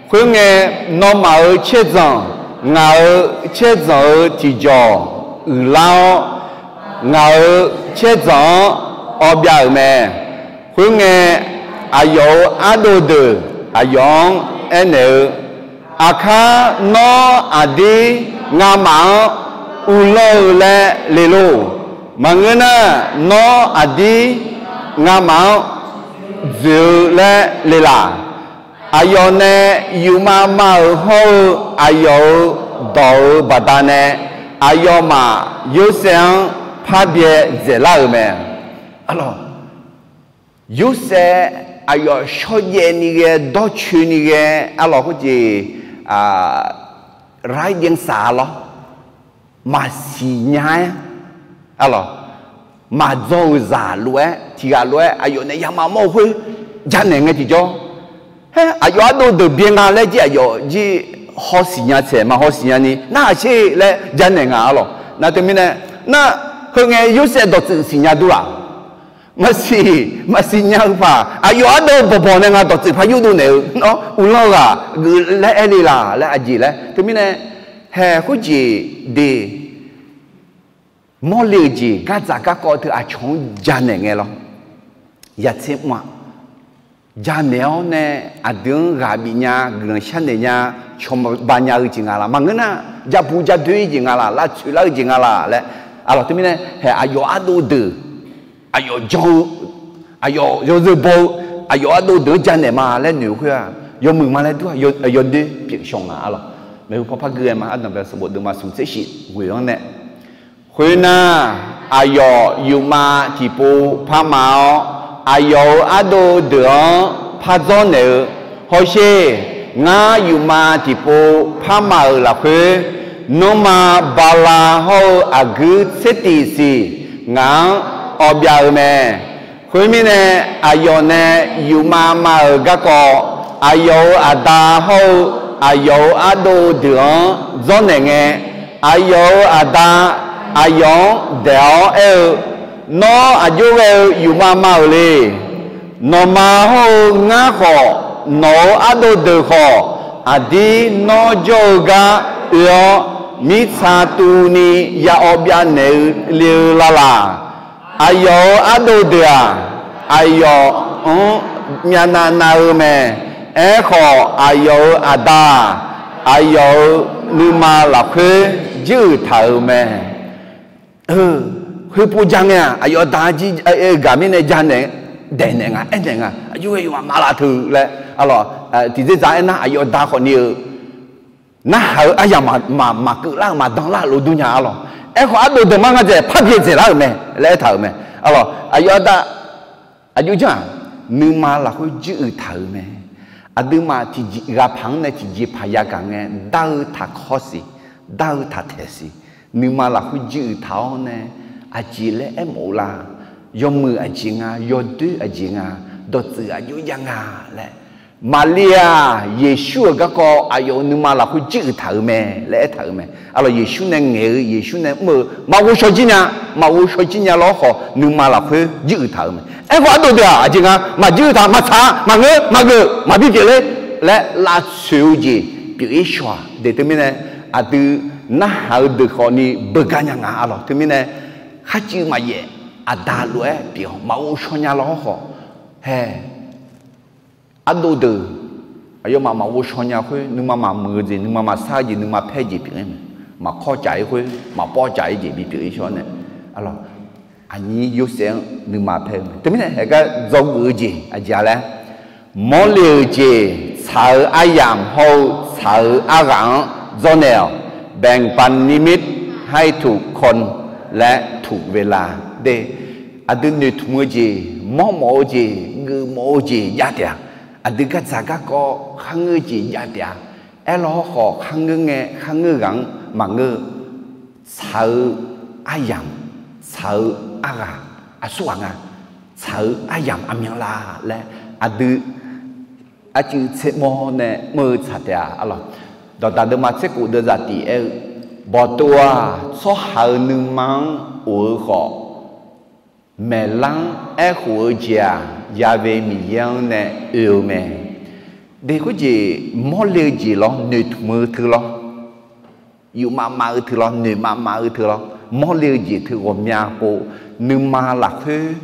Khoerngae, nawmaf-euq caer dzanq ngaq-euq caer dzanq-eu tiqjawq uiqlar-awr, ngaq-euq caer dzanq-anr awbyav-euq mae. Khoerngae, aqyawf-euq ardov deuq aqyawf-anr aernaeq-eu, Aqkar nawr aqdir ngamaf-anr uvlanr-eu laer le lor. Maqngeur nar, nawr aqdir ngamaf-anr dzoeq-eu laer le laq. Aqyawf nae yufmav mav-euq hawr-eu aqyawf-euq dawq-euq baqdanae, aqyawfmaf Yorsaev-anr parbyae dzaeqlar-euq mae. Arlawq, Yorsaev aqyawf shawrjaev ni ghae, dawrcoeni ghae, arlawq, khoerjeq, rai jaev saq-a lawr, maqsiq nya-aer, arlawq, maqdzawr-euq zaq lof-aer, tiq ghaq lof-aer aqyawf nae yamaf mawr-eu khoer janaeq ngae tiqjawr, haer, aqyawf ardov deuq byae nga laer jir aqyawf jir hawsiq nya tsaeq ma, hawsiq nyani narhaq sher laer janaeq nga, arlawq. Nar teumirnae, nar, heu ngae Yorsaev dawqtsuif siqnya dur laq? Maqsiq, maqsiq nya-eu paq, aqyawf ardov bawqbawq nae nga dawqtsuif par yurdov naeq-eu, nawr uvlanr-eu ghaq geuf laer aer le laq laer aqjeq laer. Teumirnae, hae, khoerjeq de, mawrle-euq jeq gardzaq garkawv teu aqcawq-anr janaeq ngae lawr. Yatser mr-a, janaeq-awr nae aqdui-anr ghaq bif nya, guiqlanq sharnaeq nya, cawba nya-eu jeq nga laq? Maqngeur nar, jabu jadoer-ir jeq nga laq? Lavtsoeq lar-eu jeq nga laq laer, arlawq, teumirnae, hae, aqyawf ardov deuq, aqyawf jan-eu, aqyawf yawzeu baw-eu, aqyawf ardov deuq-anr janaeq ma laer noeq-eu khoer-aq, yawmuiq ma laer dur-aq, yawdoer pyeuf shaw nga, arlawq. Maeqhu paw par gui ghae ma, ardanqbae sanqbof deuvma smq tser shif ghoeq-anr nae, Khoernar, aqyawf yufmav tiqpov parma-awr, aqyawf-euq ardov deuq-anr par dzawrnaeq-eu, Hawsher, ngar yufmav tiqpov parma-euq lafkhoer, nanrma, bala hawr-eu aqguir tser tiq siq ngaq-anr awbyav-eu mae. Khoermirnae, aqyawf nae yufmav mav-euq garkawv, aqyawf-euq aqda hawr-eu aqyawf-euq ardov deuq-anr dzawrnaeq ngae, aqyawf-euq aqda aqyawf-anr daeq-awr aer-eu, Nawr aqjox ghae-eu yufmav mav-euq le. Nawqma hawr-eu ngar khawf, nawq-euq ardov deuq khawf, aqdir nawr jawr-eu gar oe-awr, mirtsa tuvni ya awbyav naeq-eu le-eu lalaq. Aqyawf-euq ardov deuq-aq, aqyawf-anr myavnav nav-eu mae. Aerkhawf, aqyawf-euq aqda-aq, aqyawf-euq nuima lafkhoer jiruiq taq-euq mae. Khoerpov ja ngae-aq, aqyawf aqda jir-eu gaq mirnae janaeq, daeqnaeq nga, aernaeq nga, aqjox ghae yawqha maqlaf teu laer, arlawq, tiqdzerdzaq aernar, aqyawf aqda khawfni-eu narhaq-eu aryamq maqkeuv lar-euq maqdan lar-euq lof dur nya, arlawq. Aerkhawf, ardov deuq mar nga dzaeq par byaerdzaeq lar-euq mae laer aertaq-euq mae. Arlawq, aqyawf aqda aqjox janr-aq, nuima lafkhoer jiruiq taq-euq mae. Aqduimaf tiqjeq ghaq paq-anr nae tiqjeqpaq yagaq ngae, dar-eu taqkawr siq, dar-eu taqtaeq siq, nuima lafkhoer jiruiq taq-awr nae, aqjeq laer aermawf-eu la? Yawmuiq aqjeq nga, yawdoer aqjeq nga, dawqtsuif aqjox ya nga laer, Maqlir-aq, Yeqsur-euq garkawv aqyawf-euq nuima lafkhoer jiruiq taq-euq mae laer aertaq-euq mae. Arlawq, Yeqsur nae ngaeq-eu, Yeqsur nae mr-eu, maqghov shaw jir nya, maqghov shaw jir nya lawr khawf, nuima lafkhoer jiruiq taq-euq mae. Aerkhawf, ardov deuq-aq, aqjeq nga, maqjiruiq taq, maqtsaq, maqngeur, maqgeuf, maqbi pyeufler laer lavtsoeq-eu jeq pyeuf-ir shaw-aq. Deuq teumirnae, aqdui narhaq-eu deuq khawfni beugar nya nga, arlawq. Teumirnae, kharcuiv maqyaef, aqda lof-aer pyeuf-awr maqghov shaw nya lawr khawf, hae, ardov deuq aqyawfmaf maqghov shaw nya khoer, nuima maqmuiq-eu jeq, nuima maqsar-eu jeq, nuima paer-eu jeq pyeuf-ir mae. Maqkawr caf-ir khoer, maqpawr caf-ir jeq bipyeuf-ir shaw nae, arlawq, aqnyir Yorsaev-anr nuima paer-eu mae. Teumirnae, haegar dzawgeuf-eu jeq aqjeq-a laer, mawrle-euq jeq tsaq-eu aryamq hawr-eu tsaq-eu arghaq-anr dzawrnaeq-awq. แบ่งปันนิมิตให้ถูกคนและถูกเวลา de. Aqdui noeqtmq-eu jeq, mawrmawf-eu jeq, geufmawf-eu jeq jav taef-a. Aqdui gardzaq garkawv kharngeur-eu jeq jav taef-a. Aerlawr hawrkhawf, kharngeur ngae, kharngeur ghaq-anr maqngeur-eu, tsaq-eu aryamq, tsaq-eu arghaq aqsurghaq nga, tsaq-eu aryamq aqmyanlaf laer, aqdui arcuiv tsermawr nae mr-eu tsaq taef-a, arlawq. Dawqdaq deuvma tser khof deuvzaq tiq aer-eu, Bawqtov-aq, tsawrhaq-euq nuima-anr of-eu khawf, maeqlar-anr aerkhof-eu jeq-aq, Ya've Miqyaer-anr nae oe-eu mae. Deq khoerjeq mawrle-eu jeq lawr, noeqtmq-eu teu lawr, yufmav mav-eu teu lawr, noeqmav mav-eu teu lawr, mawrle-eu jeq teu ghawqmya pov, nuima lafkhoer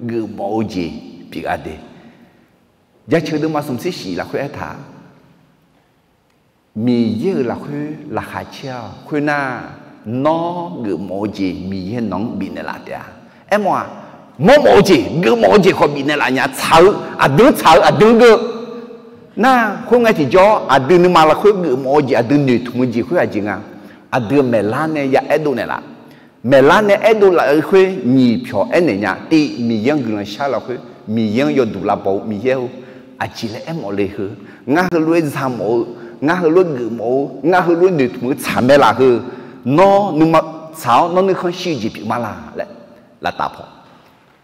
geufmawf-eu jeq pyeuf-a de. Jaceuq deuvma smq tser shif lafkhoer aertaq, Miqyaer-euq lafkhoer laqkhaq caer-awq. Khoernar, nawr geufmawf-eu jeq Miqyaer nawq-anr bifnaeq laf taef-a. Aermawf-aq, mawrmawf-eu jeq, geufmawf-eu jeq khawf bifnaeq laf nya, tsaq-eu aqdui-anr tsaq-eu aqdui-anr geur-eu nar, khoerngae tiqjawr aqdui nuima lafkhoer geufmawf-eu jeq, aqdui noeqtmq-eu jeq khoer aqjeq nga. Aqdui maeqlar nae ya aerdov naeqlaf. Maeqlar nae aerdov laf-eu khoer nyiq pyawq aernaeq nya. Tiv, Miqyaer-anr guiqlanq shar-eu lafkhoer, Miqyaer-anr yawduq lavbaw-eu, Miqyaer-or, aqjeq laer aermawf le heu, ngar heulof-aer za mawf-eu, ngar heulof-aer geufmawf-eu, ngar heulof-aer noeqtmq-eu tsaq mae laf heu, nawr nuima tsaq-awr nawr nuikhanr shir-eu jeq pyeuf ma laq laer, laftav paw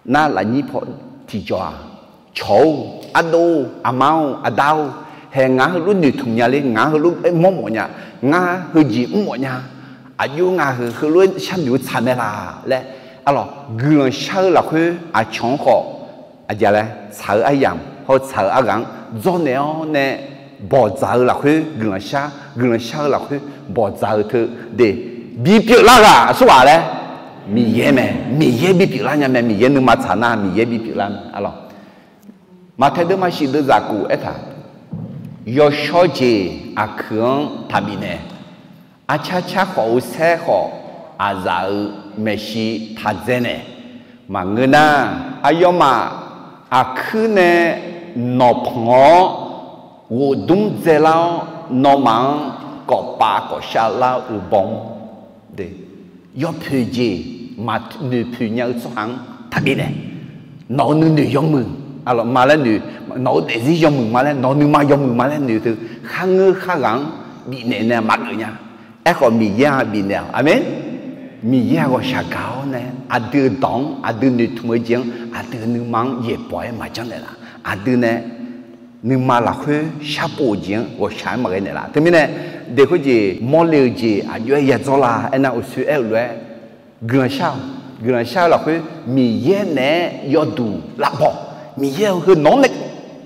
nar, lafnyir paw tiqjawq-aq, cawq-or, ardov-or, aqma-or, aqda-or, hae ngaq-anr heulof noeqtmq nya ler, ngaq-anr heulof-aer mawrmawf nya, ngar heujeq mrmawf nya, aqjox ngaq heu heulof-aer sharnoeq-eu tsaq mae laq laer, arlawq, guiqlanq shar-eu lafkhoer aqcawq-anr khawf, aqjeq laer tsaq-eu aryamq hawr-eu tsaq-eu arghaq-anr dzawrnaeq-awr nae, bawqdzaq-eu lafkhoer guiqlanq shar, guiqlanq shar-eu lafkhoer bawqdzaq-eu teu de, bipyeuf lar ghaq aqsurghaq laer, Miqyaer mae. Miqyaer bipyeuf lar nya mae. Miqyaer nuima tsaq nar Miqyaer bipyeuf lar mae, arlawq. Maqtaeq deuvma shif deuvzaq kof aertaq, yawshawr jeq aqkuiq-anr taqbif naeq. Arcar car khawf-eu saer khawf, aqzaf-euq maeqshi taqdzae naeq. Maqngeur nar, aqyawfmaf aqkuir nae nawqpanq-awr ghofdmr dzaelar-awr, nawmaf-anr kawf pav kawf shav lar-eu uqbaw-anr, yawpoeq jeq maqnoeq poeq nya-eu tsawrhaq-anr taqbif naeq. Nawq-euq nuinoeq yawmuiq ma laer noeq, nawq-eu daefzir yawmuiq ma laer, nawq-eu nuima yawmuiq ma laer noeq teu, kharngeur kharghaq-anr bifnaeq nae maqgeuf nya. Aerkhawf Miqyaer-aq bifnaeq-awq. Aqmeq. Miqyaer-aq ghawqshaq gaq-awr nae aqdui-euq dawq-anr, aqdui noeqtmq-eu jeq-anr, aqdui-euq nuima-anr yaeqbawq-aer maqjanr naeqlaf. Aqdui nae nuima lafkhoer sharpov-eu jeq-anr ghawqshaq-aer maqghae naeqlaf. Teumirnae, deq khoerjeq mawrle-eu jeq aqjox-aer yadzawr la aernar, uqshoe aer-eu lof-aer, guiqlanq shar-awq. Guiqlanq shar-eu lafkhoer Miqyaer naeq-aer yawduq lavbaw. Miqyaer-eu heu nawq-anr nae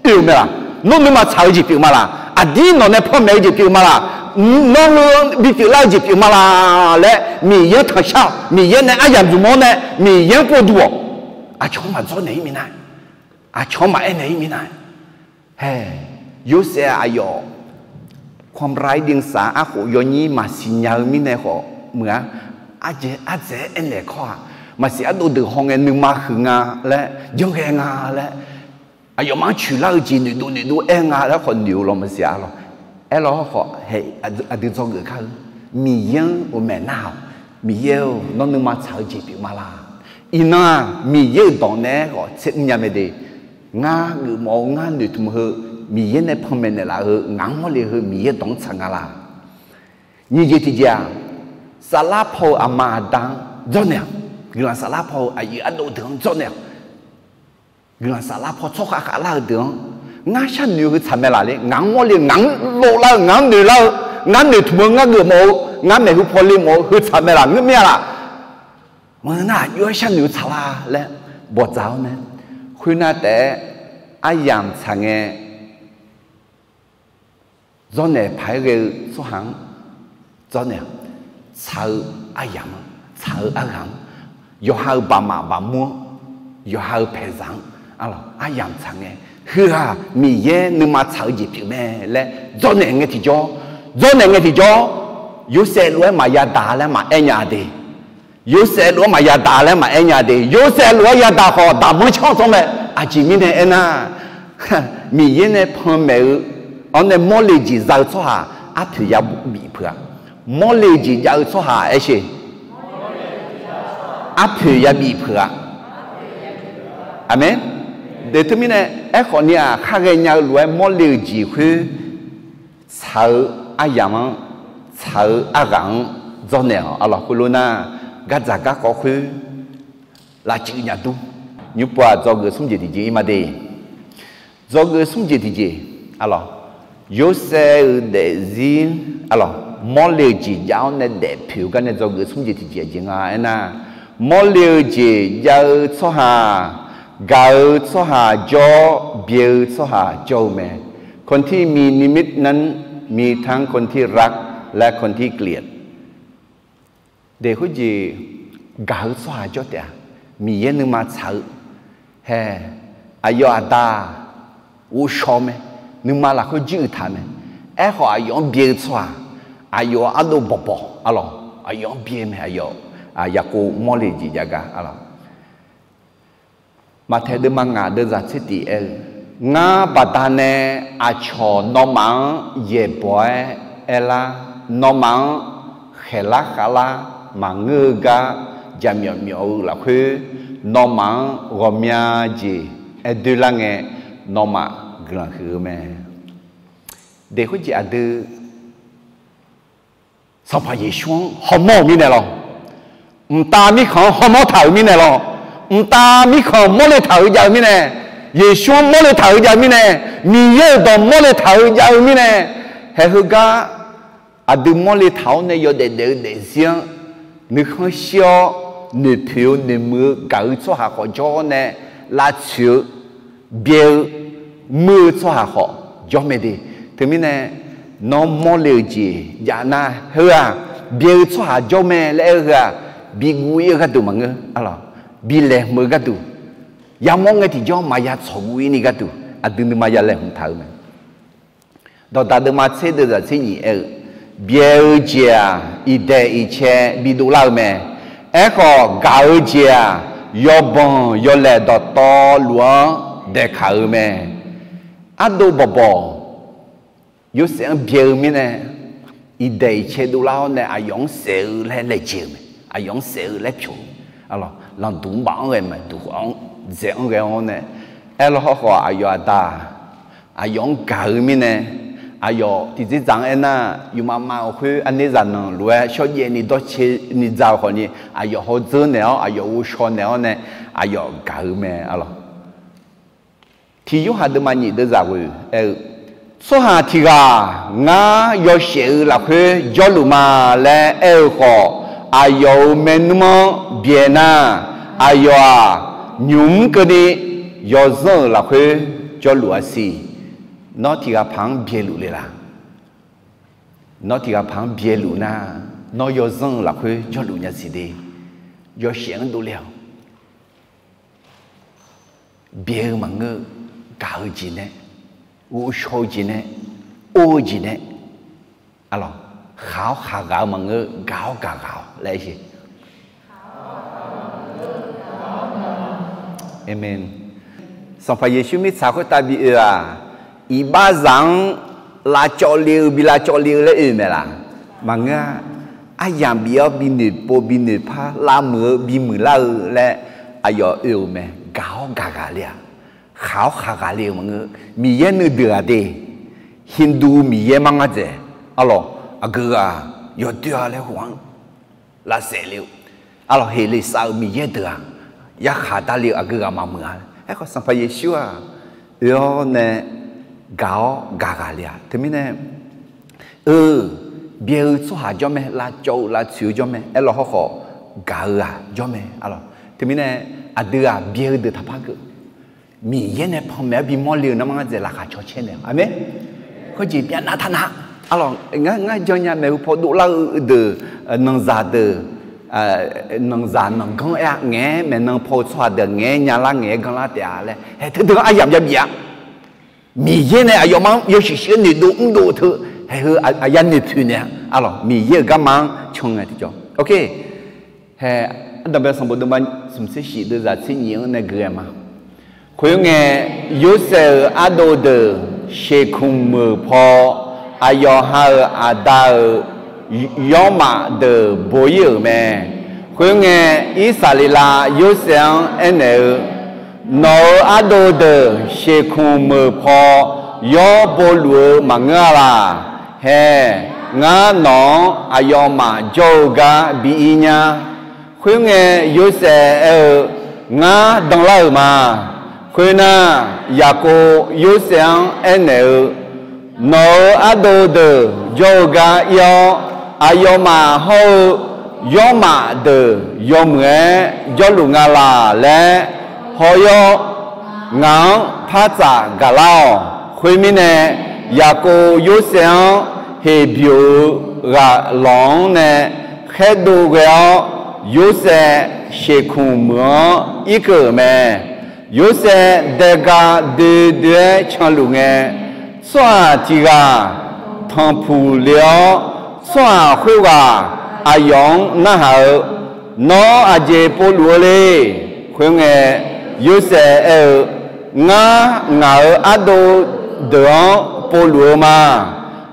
oe-eu mae laq? Nawr nuima tsaq-eu jeq pyeuf ma laq? Aqdir nawq nae panmaeq-eu jeq pyeuf ma laq? Nawr heu bipyeuf lar-eu jeq pyeuf ma laq laer Miqyaer-anr tanqshar-awq. Miqyaer nae aryamq zmq-awr nae Miqyaer-anr povduq-awq. Aqcawq-anr maqdzawr naeq-ir minav, aqcawq-anr maqaer naeq-ir minav. Hae, Yorsaev aqyawf ความร้ายเดียงสา arkhof yawnyir maqsiq nya-eu mirnae khawf meuq-ar. Ardzaeq-aer aernaeq kawr-aq, maqsiq ardov deuq hawngae nuima huiq nga laer, janrghae nga laer, aqyawfmaf-anr coeqlar-eu jeq noeqdov noeqdov aer nga laer khawf noeq-eu lawr maqsiq-a lawr. Aerlawr khawf, hae, aqdui dzawgeuf kar-eu, Miqyaer-anr ghawqmaeq nar-awq. Miqyaer-or, nawr nuima tsaq-eu jeq pyeuf ma laq? Iqnan-aq Miqyaer-euq dawq naeq-aer khawf tser mrnya mae de. Ngar geufmawf-eu, ngar noeqtmq heu, Miqyaer nae panmaeq naeqlaf heu, ngaq-anr mawrle heu Miqyaer dawq-anr tsaq nga laq? Nyiq jeq tiqjeq-aq, saflar paw-eu aqma aqda-anr dzawrnaeq-awq. Guiqlanq saflar paw-eu aqyuif ardov deuq-anr dzawrnaeq-awq. Guiqlanq saflar paw tsawrkhav khavlar-eu deuq-anr, ngar sharnoeq-eu heu tsaq mae laq le, ngaq-anr mawrle-eu, ngaq-anr lovlar-eu, ngaq-anr noeqlar-eu, ngar noeqtmq-eu, ngar geufmawf-eu, ngar maeqhu paw le mawf-eu heu tsaq mae laq, ngeur mir-a laq? Maqngeur nar, aqjox-aer sharnoeq-eu tsaq la laer bawqdzaq-awr nae, khoernar taef-aer aryamq tsaq ngae, dzawrnaeq paq-aer ghae-eu tsawrhaq-anr dzawrnaeq-awq. Tsaq-eu aryamq-anr, tsaq-eu arghaq-anr, yawqha-euq baqmaf baqmur-anr, yawqha-euq paeqzaq-anr, aryamq tsaq ngae, heu-aq Miqyaer nuima tsaq-eu jeq pyeuf mae laer dzawrnaeq ngae tiqjawr, dzawrnaeq ngae tiqjawr, Yorsaev lof-aer maqya daq laer maqaer nya de. Yorsaev lof-aer maqya daq laer maqaer nya de. Yorsaev lof-aer ya daq khawf, daqmanr canr-eu tsawr mae. Aqjeq mirnae aernar, Miqyaer nae panmaeq-eu, awr nae mawrle jeq za-eu tsawrhaq arpoeq yabif peuq-a. Mawrle jeq jav-eu tsawrhaq aersheq, arpoeq yabif peuq-a. Aqmeq. Deq teumirnae aerkhawf ni-aq, khar ghaenya-eu lof-aer mawrle-eu jeq khoer tsaq-eu aryamq-anr, tsaq-eu arghaq-anr dzawrnaeq-awq. Arlawq, khoerlof nar, gardzaq garkawv khoer lavcuiv nya dur. Nymrpov-aq, dzawgeuf smr jeq tiqjeq-ir ma de. Dzawgeuf smr jeq tiqjeq, arlawq, Yorsaev-euq daefzir, arlawq, mawrle-eu jeq jav-awr nae daefpoeq-eu gar nae dzawgeuf smr jeq tiqjeq aqjeq nga aernar, mawrle-eu jeq jav-eu tsawrhaq, gaq-eu tsawrhaq jawr, byae-eu tsawrhaq jawr-eu mae. คนที่มีนิมิตนั้น มีทั้งคนที่รัก และคนที่เกลียด Daef khoerjeq gaq-eu tsawrhaq jawr taef-a. Miqyaer nuima tsaq-eu, hae, aqyawf aqda ghovshaw mae, nuima lafkhoer jir uiq taq mae. Aerkhawf aqyawf-anr byae-eu tsawrhaq, aqyawf ardov bawqbawq, arlawq, aqyawf-anr byae mae, aqyawf, Yaqkov mawrle jeq jav gar, arlawq. Maqtaeq deuvma ngaq deuvzaq tser tiq aer-eu, Ngar baqdanae aqcawq nawmaf-anr yaeqbawq-aer aerlar, nawmaf-anr khaeqlar khavlar maqngeur-eu gar jaqmyawf myawf-eu lafkhoer, nawmaf-anr ghawqmya jeq aer doerlar ngae, nawmaf guiqlanq huiq-eu mae. Daef khoerjeq aqdui Sanqpaq Yeqsur-anr hawmawr-euq mirnae lawr. Mqtav mirkhanq-anr hawmawr taq-euq mirnae lawr. Mqtav mirkhanq mawrle taq-euq jav-eu mirnae, Yeqsur-anr mawrle taq-euq jav-eu mirnae, Miqyaer-euq dawq mawrle taq-euq jav-eu mirnae, haeq heugar aqdui mawrle taq-awr nae yawdaef daef-eu daefzir-anr nuikhanr shir-awr, noeqpoeq-eu noeqmuiq-eu gaq-eu tsawrhaq khawf jawr-awr nae, lavtsoeq-eu byae-eu muir-eu tsawrhaq khawf jawr mae de. Teumirnae, nawr mawrle-euq jeq jav nar heu-aq, byae-eu tsawrhaq jawr mae laer aer-eu heu-aq, biguv ir-eu gharduq maqngeur, arlawq, bi laeqhmq-eu gharduq, yamawr ngae tiqjawr maqya tsawqguv ir ni gharduq aqdui nuima ya laeqhmq taq-eu mae. Dawqdaq deuvma tser deuvzaq tser nyiq aer-eu, Byae-eu jeq-aq, iqdaeq iqcae bidov lar-eu mae. Aerkhawf, gaq-eu jeq-aq, yawbanq yawlaeq dawqtawvluf-anr daeqkaq-eu mae. Ardov bawqbawq, Yorsaev-anr byae-eu mirnae, iqdaeq iqcae dovlar-awr nae aqyawf-anr saef-eu laer laejae-eu mae. Aqyawf-anr saef-eu laer pyawq-eu, lanqduq mr baf-anr ghae mae, duq khawf-anr dzaeq-anr ghae-awr nae, aerlawr hawrkhawf aqyawf aqda-aq, aqyawf-anr gaq-eu mirnae, aqyawf tiqdzerdzaq-anr aernar, yufmav mav-euq khoer aqnerzaq nanq lof-aer shawrjaev ni dawrcae ni dza-eu khawfni, aqyawf hawdzeur naeq-awr aqyawf ghovshaw naeq-awr nae, aqyawf gaq-eu mae, arlawq. Tiq Yorhaq deuvma nyiq deuvzaq ghoe aer-eu, Tsawrhaq tiq ghaq ngar yawshaef-eu lafkhoer jawrluf ma laer aer-eu khawf, aqyawf-euq maernmr-anr byaeq nar, aqyawf-aq, nymq-mr keuvni yawzanr-euq lafkhoer jawrluf-a siq. Nawr tiq ghaq paq-anr byaeluf le la? Nawr tiq ghaq paq-anr byaeluf nar, nawr yawzanr-euq lafkhoer jawrluf nya siq de. Yawshaef-anr dovle-awq. Byae-eu maqngeur, gaq-eu jeq nae, ghovshaw-eu jeq nae, or-eu jeq nae, arlawq, khaq-awr khaqghaq-eu maqngeur, gaq-awr gaqghaq-awq laer aer-eu. Aqmeq. Sanqpaq Yeqsur mirtsaq khoertav bi oe-aq, iqbaxzaq-anr lavcawv le-eu bi lavcawv le-eu laer oe mae laq? Maqngeur-a. Aryamq bif-awr bi noeqpov bi noeqpar lavmuiq-eu bi muiqlar-eu laer aqyawf oe-euq mae. Gaq-awr gaqghaq le-aq, khaq-awr khaqghaq le-euq maqngeur. Miqyaer nuideuq-aq de, Hindu miqyaer mar ngar dzaeq, arlawq, aqgeu ghaq yawdoer-a laer khof-anr lavsaef le-eu, arlawq, heqleqsav-euq miqyaer deuq-aq, yarkhaq darle-eu aqgeu ghaq maqmuiq-a. Aerkhawf Sanqpaq Yeqsur-aq, oe-awr nae gaq-awr gaqghaq le-aq. Teumirnae, eu, byae-eu tsawrhaq jawr mae, lavcawv-eu lavtsoeq-eu jawr mae, aerlawr hawrkhawf gaq-eu ghaq jawr mae, arlawq. Teumirnae, aqdui-aq byae-eu deuq taqpar keuv. Miqyaer nae panmaeq-aer bimawr le-euq nanrma ngar dzaeq laqkhaq caw caer naeq-awq. Aqmeq. Khoerjeq byav nav taq nav. Arlawq, ngar, ngar jan nya maeqhu paw dovlar-eu deuq, nanqzaq deuq, nanqzaq nanqganr aer-a, ngaeq-aer maeqnan paw-eu tsawrhaq deuq ngaeq-aer nyalar ngaeq-aer ganrlar taef-a laer haeq teudeuq-anr aryamq ya bif-a. Miqyaer nae aqyawfmaf-anr yawshuif shuif-aer noeqdov mrdov-eu teu, haeq heu aqya noeqpoeq naeq-a. Arlawq, Miqyaer-euq garma-anr can ngae tiqjawr. Oke. Haeq, ardanqbae sanqbof deuvma smq tser shif deuvzaq tser nyif-anr nae gui-aer ma. Khoerngae, Yorsaev-euq ardov deuq sheqkmq-euq paw, aqyawf ha-euq aqda-euq yawrmaf deuq bo ir-euq mae. Khoerngae, Irsaqleqlav Yorsaev-anr aernaeq-eu, Nawq-euq ardov deuq sheqkmq-euq paw yawr bo luf-eu maqngeur-a laq? Haeq, ngar nawq-anr aqyawfmaf jawr-eu gar bi ir nyar. Khoerngae, Yorsaev aer-eu, Ngar danlar-euq ma. Khoernar, Yaqkov Yorsaev-anr aernaeq-eu, Nawq-euq ardov deuq jawr-eu gar ir-awr, aqyawfmaf hawr-eu yawrmaf deuq yawmuiq-aer jawrluf nga laq laer, haw-awr ngaq-anr par tsaf gaqlar-awq. Khoermirnae, Yaqkov Yorsaev-anr Heqbyeq-euq ghaq lawq-anr nae khaerdov ghae-awr, Yorsaev shekmq meuq-anr irkeuv-euq mae. Yorsaev daega doe doe-aer canluf ngae, tsawrhaq tiq ghaq tanqpuq le-awr, tsawrhaq khoerghaq aqyawf-anr narhaq-eu, Nawr aqjeq povluf-eu le? Khoerngae, Yorsaev aer-eu, Ngar ngaq-euq ardov deuq-anr povluf-eu ma.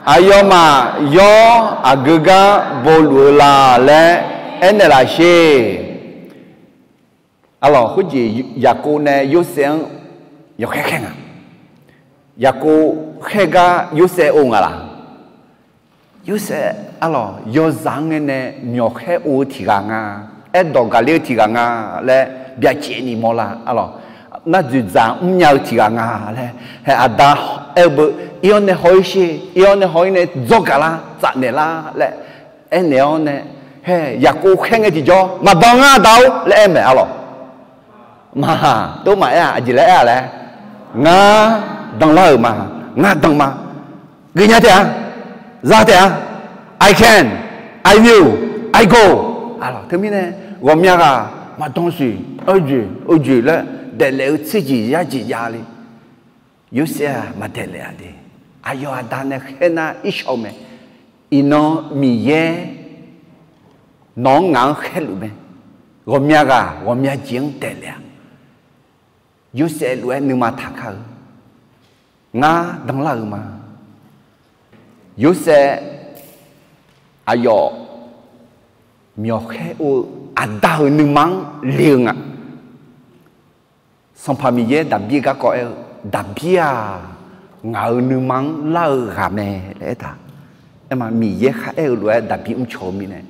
Aqyawfmaf yawr aqgeu gar bovluf-eu la? Laer aernaeq laf sher. Arlawq, khoerjeq Yaqkov nae Yorsaev-anr yawkhaer khaer nga. Yaqkov khaer gar Yorsaev or nga laq? Yorsaev, arlawq, yawzaq-anr ngae nae myawqkhaer ov-eu tiq ghaq nga, aerdawq gaqler-eu tiq ghaq nga laer byacaevni mawrla. Arlawq, nar dzoeqdzaq mrnya-eu tiq ghaq nga laer, hae, aqda aer-eu beu, ir-awr nae haw-ir sher, ir-awr nae haw-ir nae dzawr gaqlar, tsafnaeq lar laer aernaeq-awr nae, hae, Yaqkov khaer ngae tiqjawr, Maqdan ngar da-or laer aer mae, arlawq. Maqha, tov maqaer-aq, aqjeq laer aer-a laer, Ngar danlar-euq ma, ngar dan ma. Geufnya taef-a, za taef-a, I can, I will, I go. Arlawq, teumirnae ghawqmya ghaq maqdan siq, oejoeq oejoeq laer daeflaef-eu tserjeq yarjeq jav le. Yorsaev-aq maqdaeq laef-a de. Aqyawf aqda nae khaer nar irshawr mae. Iqnan Miqyaer nawq-anr ngaq-anr khaerluf mae. Ghawqmya ghaq ghawqmya jeq-anr daeqlaef-a. Yorsaev lof-aer nuima taqkar-eu, Ngar danlar-euq ma. Yorsaev aqyawf myawqkhaer or-eu aqda-euq nuima-anr le-eu nga. Sanqpaq Miqyaer Daqbir garkawv aer-eu, Daqbir-aq, ngaq-euq nuima-anr lar-eu ghaq mae laer aertaq. Aerma, Miqyaer kharaer-eu lof-aer Daqbir mrcaw-eu mirnae,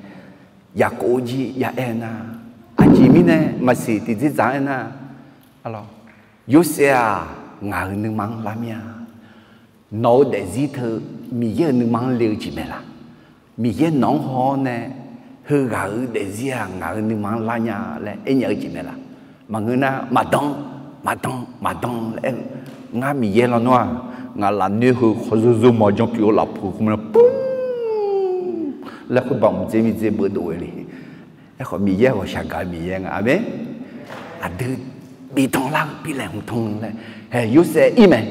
Yaqkov jir ya aer-eu nar, aqjeq mirnae maqsiq tiqdzerdzaq-aer nar, Yorsaev-aq, ngaq-euq nuima-anr lar mir-a. Nawq-euq daefzir teu Miqyaer-euq nuima-anr le-eu jeq mae laq? Miqyaer nawq-anr haw-awr nae, heughaq-euq daefzir-aq ngaq-euq nuima-anr lar nya laer aernya-eu jeq mae laq? Maqngeur nar, maqdan, maqdan, maqdan laer aer-eu. Ngar Miqyaer lawnmr-aq, ngaq lafnoer heu khawf zozor mawq janr pyeuf-eu lafpuq khoermawr-aer pur laer khoerbav mqdzer miqdzer beudov-aer le. Aerkhawf Miqyaer ghawqshaq gaq-eu Miqyaer nga. Aqmeq. Aqdui bidan lar-eu bi laeqhmq tanq laer, hae, Yorsaev ir mae.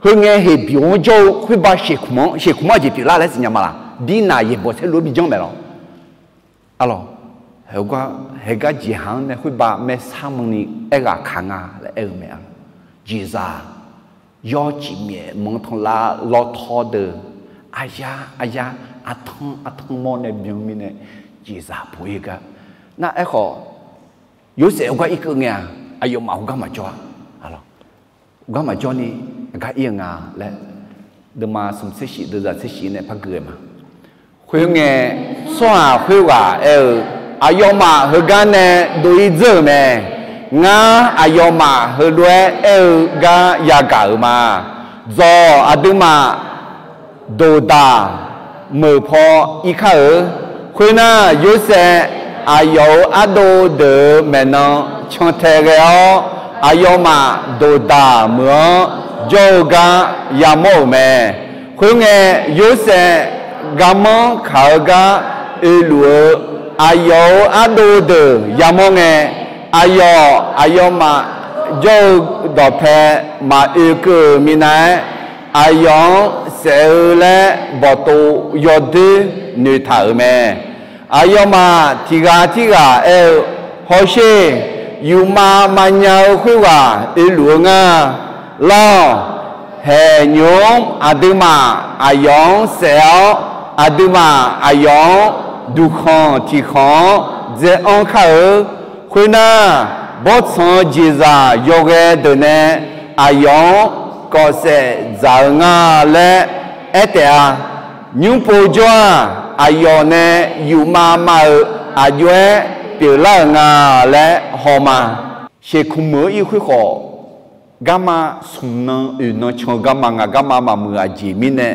Heungae Heqbyeq-anr jawr-eu khoerbav shekmq-anr, shekmq-anr aqjeq pyeuflar laer siqnya ma laq? Birnaq yaeqbawq saerlu-anr bijawr maeq lawq. Arlawq, haegar jeqhaq-anr nae khoerbav maersar manrni aerghaq kaq nga laer aer-eu mae. Jeqzaq yawr cifmyaef manq tanqlav lawtaw deuq, aryar aryar, artanr artanr mawr nae byan mirnae jeqzaq puq-ir gar. Nar aerkhawf, Yorsaev heugar irkeuv ngae-aq, aqyawfmaf heugar maqjawr-a. Heugar maqjawr ni, aqgar ir-eu nga laer, deuvma smq tser shif deuvzaq tser shif nae par gui-eu ma. Khoerngae, tsawrhaq khoerghaq aer-eu, Aqyawfmaf heugar nae dov-ir dzeur-euq mae. Ngar aqyawfmaf heulof-aer aer-eu gar yagaq-euq ma. Dzawq aqduimaf doqdaq meuq paw ir kar-eu. Khoernar, Yorsaev aqyawf-euq ardov deuq-euq maeqnan cantae ghae-awr, aqyawfmaf doqdaq meuq-anr jawr-eu gar yamawr-euq mae. Khoerngae, Yorsaev garmanr kaq-eu gar oeluf-eu aqyawf-euq ardov deuq yamawr ngae, aqyawf aqyawfmaf jawr-eu dawqpae maqoe keuv-euq minav-aer, aqyawf-anr saef-eu laer bawqtov yawdoer noeqtaq-euq mae. Aqyawfmaf tiq ghaq tirghaq aer-eu, Hawsher, yufmav mavnya-eu khoerghaq oeluf-eu nga. Lawr, haeq nymq-mr aqduimaf aqyawf-anr saef-awr, aqduimaf aqyawf-anr duqkhanq tiqkhanq-anr dzae-anr kar-eu. Khoernar, bawrtsanq-eu jeqzaq yawghae deuq nae aqyawf-anr kawf saef dzaq-eu nga laer aer taef-a. Nymr pov jawr-aq, aqyawf nae yufmav mav-euq aqjox-aer pyeuflar-euq nga laer haw ma. Shekmq meuq-eu ir khoer khawf, garma smq nan oeq nan can-eu garma nga, garma maqmuiq-eu aqjeq mirnae,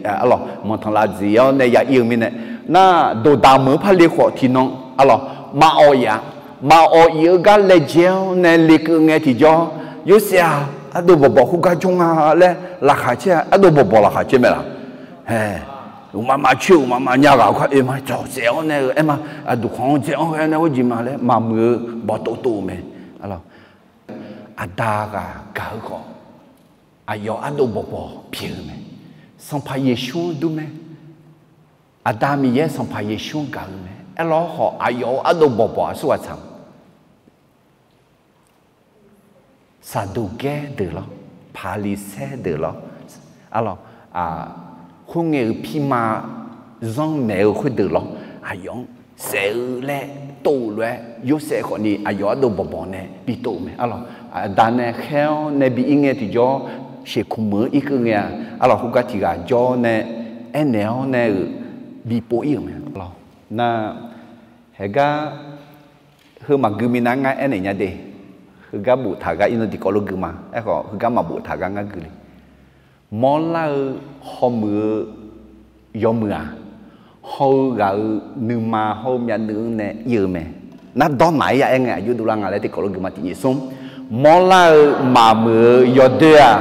arlawq, manqtanqlav dziq-awr nae ya ir-eu mirnae, nar dawqdaq meuq-anr par le khawf tiqnan, arlawq, maqawq ir-a. Maqawq ir-eu gar laejae-awr nae lekeuv ngae tiqjawr, Yorsaev-aq, ardov bawqbawq khoergar jawr nga laer laqkhaq caer-a. Ardov bawqbawq laqkhaq caer mae laq? Hae, uqmaf maf coer uqmaf maf nya ghaq-eu kar oe ma, cawq saef-awr nae-eu aer ma, aqduq khanq-anr dzae-anr ghae nae hawr jeq ma laer maqmuiq-eu bawqtov tov-eu mae. Aqda ghaq gaq-eu khawf, aqyawf ardov bawqbawq pyeuf-eu mae. Sanqpaq Yeqsur-anr dur mae. Aqda Miqyaer Sanqpaq Yeqsur-anr gaq-eu mae. Aerlawr khawf, aqyawf-euq ardov bawqbawq aqsurghaq tsaq-a. Saqduqgaer deuq lawr, Paqliqsaer deuq lawr, arlawq, khoerngae-euq pirma zanrnaeq-eu khoerdeuq lawr, aqyawf-anr saef-eu laer tov-eu lof-aer, Yorsaev khawfni aqyawf ardov bawqbawq nae bitov-eu mae. Arlawq, aqda nae khaer-awr nae bi ir ngae tiqjawr, sheuqkmq meuq-anr irkeuv ngae-a. Arlawq, khoergar tiq ghaq jawr nae aernaeq-awr nae-euq bipov ir-euq mae. Arlawq, nar haegar heu maqgui minav ngar aernaeq nya de. Heugar boftaq gar iqnan tiqkawv lof gui ma. Aerkhawf, heugar maqboftaq gar ngar gui le. Mawrlar-eu hawmuiq-eu yawmuiq-aq, haw-eu ghaq-euq nuima hawr-eu myavnuiv-anr nae ir-eu mae. Nar dawrnaq-ir ya aer ngae aqjox dovlar nga laer tiqkawv lof gui ma. Tiqnyif smr, mawrlar-eu maqmuiq-eu yawdoer-aq,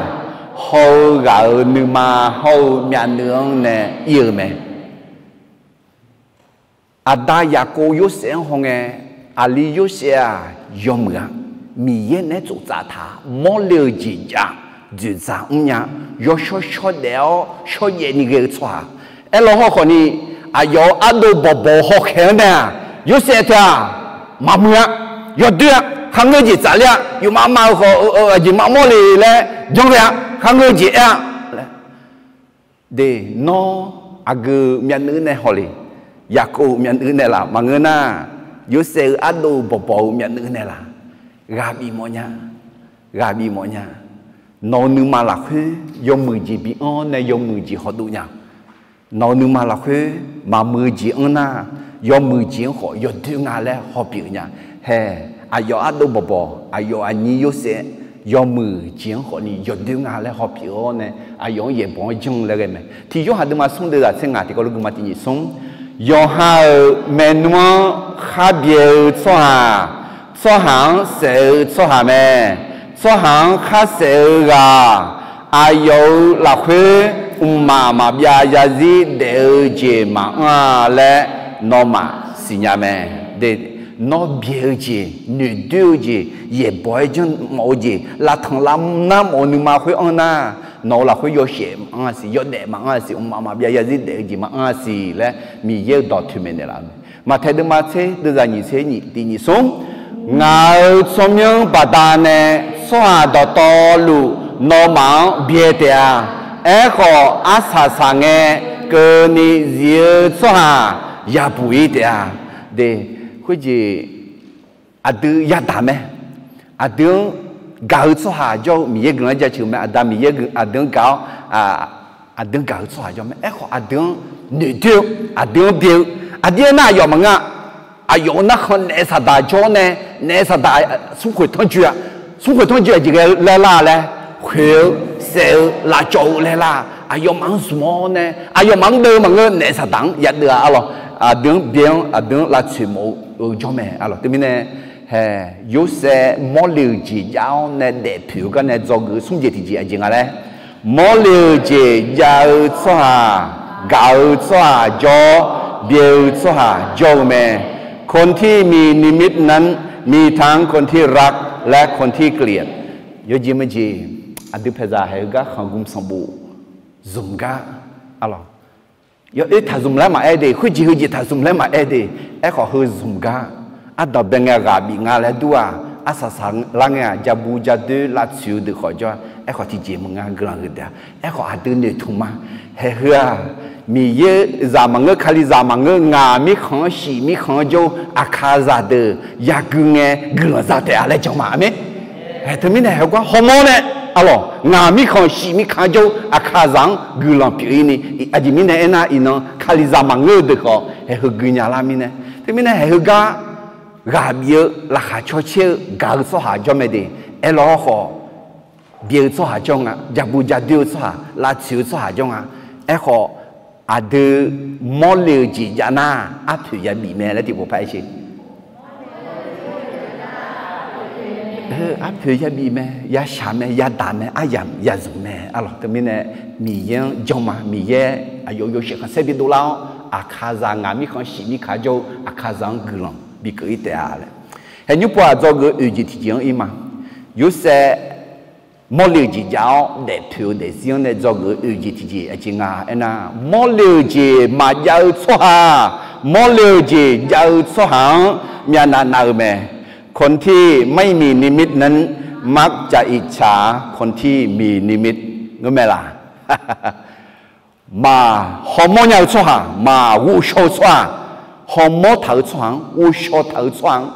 haw-eu ghaq-euq nuima hawr-eu myavnuiv-anr nae ir-eu mae. Aqda Yaqkov Yorsaev-anr hawngae, aqli Yorsaev-aq yawmuiq-a. Miqyaer naeq-aer tsoftsaf taq-a. Mawrle-eu jeq jav, dzoeqdzaq mrnya, yawshawr shawr daef-awr shawrjaev ni ghae-eu tsawrhaq. Aerlawr hawrkhawf ni, aqyawf-euq ardov bawqbawq-eu hawkhaeq-anr nae-aq, Yorsaev teu-aq, maqmuiq-a, yawdoer-a, kharngeur jeq tsafler-a, yufmav mav-eu khawf aqjeq maqmawr le laer janr ghae-a, kharngeur jeq aer-a. De, nawr aqgeu myavnuiv nae haw le? Yaqkov myavnuiv nae laf? Maqngeur nar, Yorsaev-euq ardov bawqbawq-eu myavnuiv nae laf? Ghaq bif mawf nya, ghaq bif mawf nya. Nawq-euq nuima lafkhoer yawmuiq jeq bi anr-awr nae yawmuiq jeq hawdov nya. Nawq-euq nuima lafkhoer maqmuiq-eu jeq anr nar, yawmuiq jeq-anr khawf yawdoer nga laer hawpyeuf nya. Hae, aqyawf ardov bawqbawq, aqyawf aqnyir Yorsaev, yawmuiq jeq-anr khawfni yawdoer nga laer hawpyeuf-awr nae, aqyawf-anr yaeqbawq-anr janr-eu laer ghae mae. Tiq Yorhaq deuvma smr deuvzaq tser ngaq tiqkawv lof gui ma. Tiqnyif smr, yawqha-euq maernmr-anr khar byae-eu tsawrhaq, tsawrhaq-anr saef-eu tsawrhaq mae. Tsawrhaq-anr khar saef-eu ghaq, aqyawf-euq lafkhoer mqmaq maqbyav zarzir daef-eu jeq maqanr-a laer nawmaf siqnya mae. De, nawr byae-eu jeq, noeqdoer-eu jeq, yaeqbawq-aer janr mawf-eu jeq, lavtanq lavnar mawf-eu nuima khoer anr nar, nawq-euq lafkhoer yawshaef maqanr-a siq, yawdaef maqanr-a siq, mqmaq maqbyav zarzir daef-eu jeq maqanr-a siq laer Miqyaer-euq dawq toeqmaeq naeqlaf-eu mae. Maqtaeq deuvma tser deuvzaq nyiq tser nyiq tiqnyif smr, ngaq-euq tsawrmyanr baqdanae tsawrhaq dawqtawvluf nawmaf-anr byae taef-a. Aerkhawf, arsaq saq ngae keuvni zif-eu tsawrhaq yabuq-ir taef-a. De, khoerjeq aqdui yadaq mae. Aqdui-anr gaq-eu tsawrhaq jawr-eu Miqyaer guiqlanq-anr jaceuq mae. Aqda Miqyaer aqdui-anr gaq-awr, aqdui-anr gaq-eu tsawrhaq jawr mae. Aerkhawf, aqdui-anr noeqdoer-eu, aqdui-anr byae-eu, aqdui-anr nar aqyawf maqngeur-a. Aqyawf-euq narkhan naef saqdaq jawr-awr nae, naef saqdaq smrkhoeq tanrjoe-a, smrkhoeq tanrjoe aqjeq ghae laer lar laer, khoeq-eu, saef-eu, lafcawv-eu laer lar, aqyawfmaf-anr zmq-awr nae, aqyawfmaf-anr deuv-eu maqngeur, naef saqdaq-anr yadeuv-a arlawq. Aqdui-anr byae-anr aqdui-anr lavtsoeq mawf-eu jawr mae arlawq. Teumirnae, hae, Yorsaev mawrle-euq jeq jav-awr nae daefpoeq-eu gar nae dzawgeuf-eu smr jeq tiqjeq aqjeq nga laer, mawrle-euq jeq jav-eu tsawrhaq, gaq-eu tsawrhaq jawr, byae-eu tsawrhaq jawr-eu mae. คนที่มีนิมิตนั้น มีทั้งคนที่รัก และคนที่เกลียด Yawjeq meujeq, aqdui paeqzaq haeq-eu gar khanqgmq sanqbof zmq gar arlawq. Yawoer taqzmq laer maqaer de, khoerjeq heujeq taqzmq laer maqaer de. Aerkhawf, heu zmq gar, ardanq bae ngae ghaq bif nga laer dur-aq, arsaq saq lar ngae-aq, ja bu ja doer lavtsoeq-eu deuq khawf jawr-a. Aerkhawf, tiqjeq maqnga guiqlanq huiq taef-a. Aerkhawf, aqdui noeqtmq ma. Haeq heu-aq, Miqyaer zaq maqngeur, Kalizaq maqngeur, ngaq mirkhanq-anr shif mirkhanq-anr jawr-eu aqkaqzaq deuq yagui ngae guiqlanq za taef-a laer jan ma. Aqmeq. Haeq teumirnae haeq-eu gar hawmawr nae, arlawq, ngaq mirkhanq shif mirkhanq-anr jawr-eu aqkaqzaq-anr guiqlanq pyeuf-ir ni, aqjeq mirnae aernar, iqnan Kalizaq maqngeur-eu deuq khawf haeq heu gui nya lar mirnae. Teumirnae haeq heu gar ghaq bif-eu laqkhaq caw caer-eu gaq-eu tsawrhaq jawr mae de. Aerlawr khawf, byaeq-eu tsawrhaq jawr nga, jaqbu jadoer-eu tsawrhaq, lavtsoeq-eu tsawrhaq jawr nga. Aerkhawf, aqdui mawrle-eu jeq jav nar, arpoeq yabif mae laer tiqpov par aer sher. Arpoeq yabif mae, yashaq mae, yadaq mae, aryamq yazmq mae. Arlawq teumirnae Miqyaer-anr jan ma. Miqyaer aqyawf yawshaef khanqsaer bidov lar-awr, aqkaqzaq ngaq mirkhanq shif mirkaq jawr-eu aqkaqzaq-anr guiqlanq bikeuv-ir taef-a laer. Haeqnymr pov-aq dzawgeuf-eu oeq jeq tiqjeq-anr ir ma. Yorsaev mawrle-euq jeq jav-awr daefpoeq-eu daefzir-anr nae dzawgeuf-eu oeq jeq tiqjeq aqjeq nga aernar, mawrle-euq jeq maqjav-eu tsawrhaq, mawrle-euq jeq jav-eu tsawrhaq-anr myavnav nav-eu mae. คนที่ไม่มีนิมิตนั้นมักจะอิจฉาคนที่มีนิมิต ngeurmae laq? Maq hawmawr nya-eu tsawrhaq, maq ghovshaw-eu tsawrhaq, hawmawr taq-eu tsawrhaq-anr, ghovshaw taq-eu tsawrhaq-anr,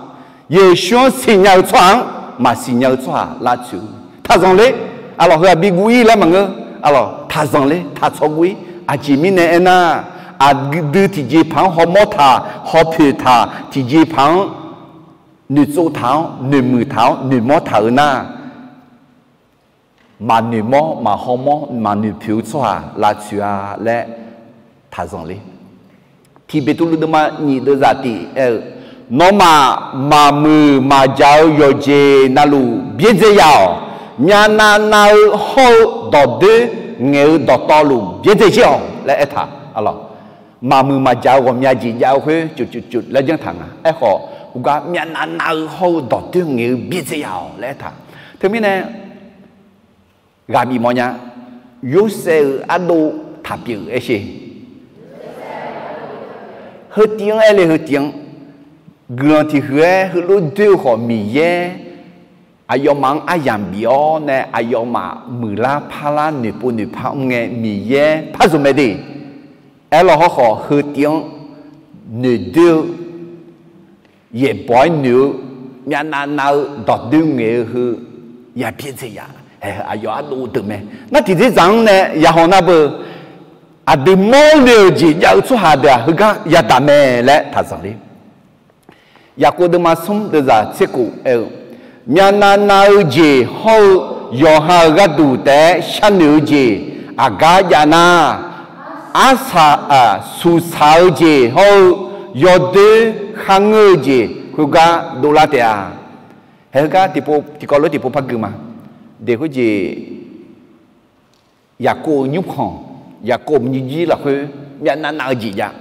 Yeqsur-anr siqnya-eu tsawrhaq-anr maqsiq nya-eu tsawrhaq lavtsoeq-eu taqzanq ler. Arlawq heu-aq bi guv-ir laer maqngeur. Arlawq taqzanq ler, taqtsawv guv-ir. Aqjeq mirnae aernar, aqdui tiqjeqpaq-anr hawmawr taq, hawpoeq taq, tiqjeqpaq-anr noeqtsov taq-awr, noeqmuiq taq-awr, noeqmawr taq-eu nar, maqnoeqmawr, maqhawmawr, maqnoeqpoeq-eu tsawrhaq lavtsoeq-a laer taqzanq ler. Tiq Beqtuvluv deuvma nyiq deuvzaq tiq aer-eu, nawmaf maqmuiq maqjaq-eu yawqjeq navluf byaerdzae ya-awq. Myavnav nav-eu hawr-eu dawqdoer ngaeq-eu dawqtawvluf byaerdzae jer-awq laer aertaq. Arlawq, maqmuiq maqjaq-eu ghawqmya jeq jav-eu khoer cuf cuf cuf laer janr taq nga. Aerkhawf, uqgar myavnav nav-eu hawr-eu dawqdoer ngaeq-eu byaerdzae ya-awq laer aertaq. Teumirnae ghaq bif mawf nya. Yorsaev-euq ardov taq pyeuf-euq aer sher. Heu tiv-anr aer le, heu tiv-anr guiqlanq tiq huiq-aer heulof doer-eu khawf, Miqyaer aqyawfmaf-anr aryamq bif-awr nae aqyawfmaf muiqlar parlar noeqpov noeqpar mr ngae Miqyaer par zmq mae de. Aerlawr hawrkhawf heu tiv-anr noeqdoer-eu yaeqbawq-aer noeq-eu myavnav nav-eu dawqdoer ngaeq-eu heu ya byaerdzae ya. Aqyawf ardov deuq mae. Nar tiqdzerdzaq-anr nae yahaw nar beu, aqdui mawrle-euq jeq jav-eu tsawrhaq deuq-aq heugar yadaq mae laer taqzanq ler. Yaqkov deuvma smr deuvzaq tser khof aer-eu, myavnav nav-eu jeq hawr-eu yawqha-euq gharduq taef-aer sharnoeq-eu jeq aqgar jav nar, arsaq, suqsaq-eu jeq hawr-eu yawdoer kharngeur-eu jeq khoergar dovlar taef-a. Haeheugar tiqkawv lof tiqpov par gui ma. Deq khoerjeq Yaqkov-euq nymrkhanq, Yaqkov-euq nymrjir lafkhoer myavnav nav-eu jeq jav,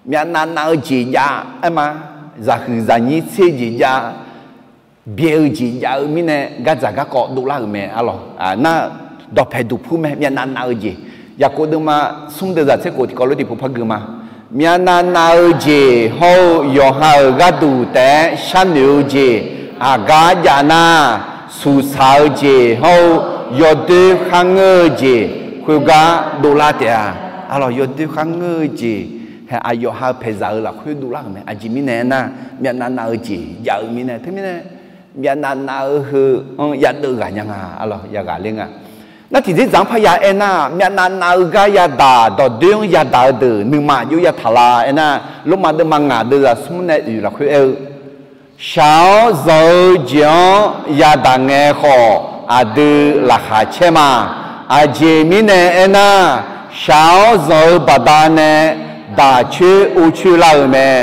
myavnav nav-eu jeq jav aer ma, zaqhuiq zaqnyir tser jeq jav, byae-eu jeq jav-eu mirnae gardzaq garkawv dovlar-euq mae. Arlawq nar dawqpaeq duqpur mae, myavnav nav-eu jeq. Yaqkov deuvma smr deuvzaq tser khof tiqkawv lof tiqpov par gui ma. Myavnav nav-eu jeq hawr-eu yawqha-euq gharduq taef-aer sharnoeq-eu jeq aqgar jav nar, suqsaq-eu jeq hawr-eu yawdoer kharngeur-eu jeq khoergar dovlar taef-a. Arlawq yawdoer kharngeur-eu jeq, aqyawf ha paeqzaq-eu lafkhoer dovlar-euq mae. Aqjeq mirnae aernar, myavnav nav-eu jeq jav-eu mirnae. Teumirnae myavnav nav-eu heu-anr yadeuv ghaq nya nga. Arlawq yaghaq ler nga. Nar tiqdzerdzaq-anr parya aernar, myavnav nav-eu gar yadaq, dawqdoer-anr yadaq-eu deuq nuima aqjox yataq la aernar, Lormav deuvma ngaq deuvzaq smr nae oeq lafkhoer aer-eu, shaq-awr zanq-eu jeq-anr yadaq ngae khawf, aqdui laqkhaq caer ma. Aqjeq mirnae aernar, shaq-awr zanq-eu baqdanae daq coer or coer lar-euq mae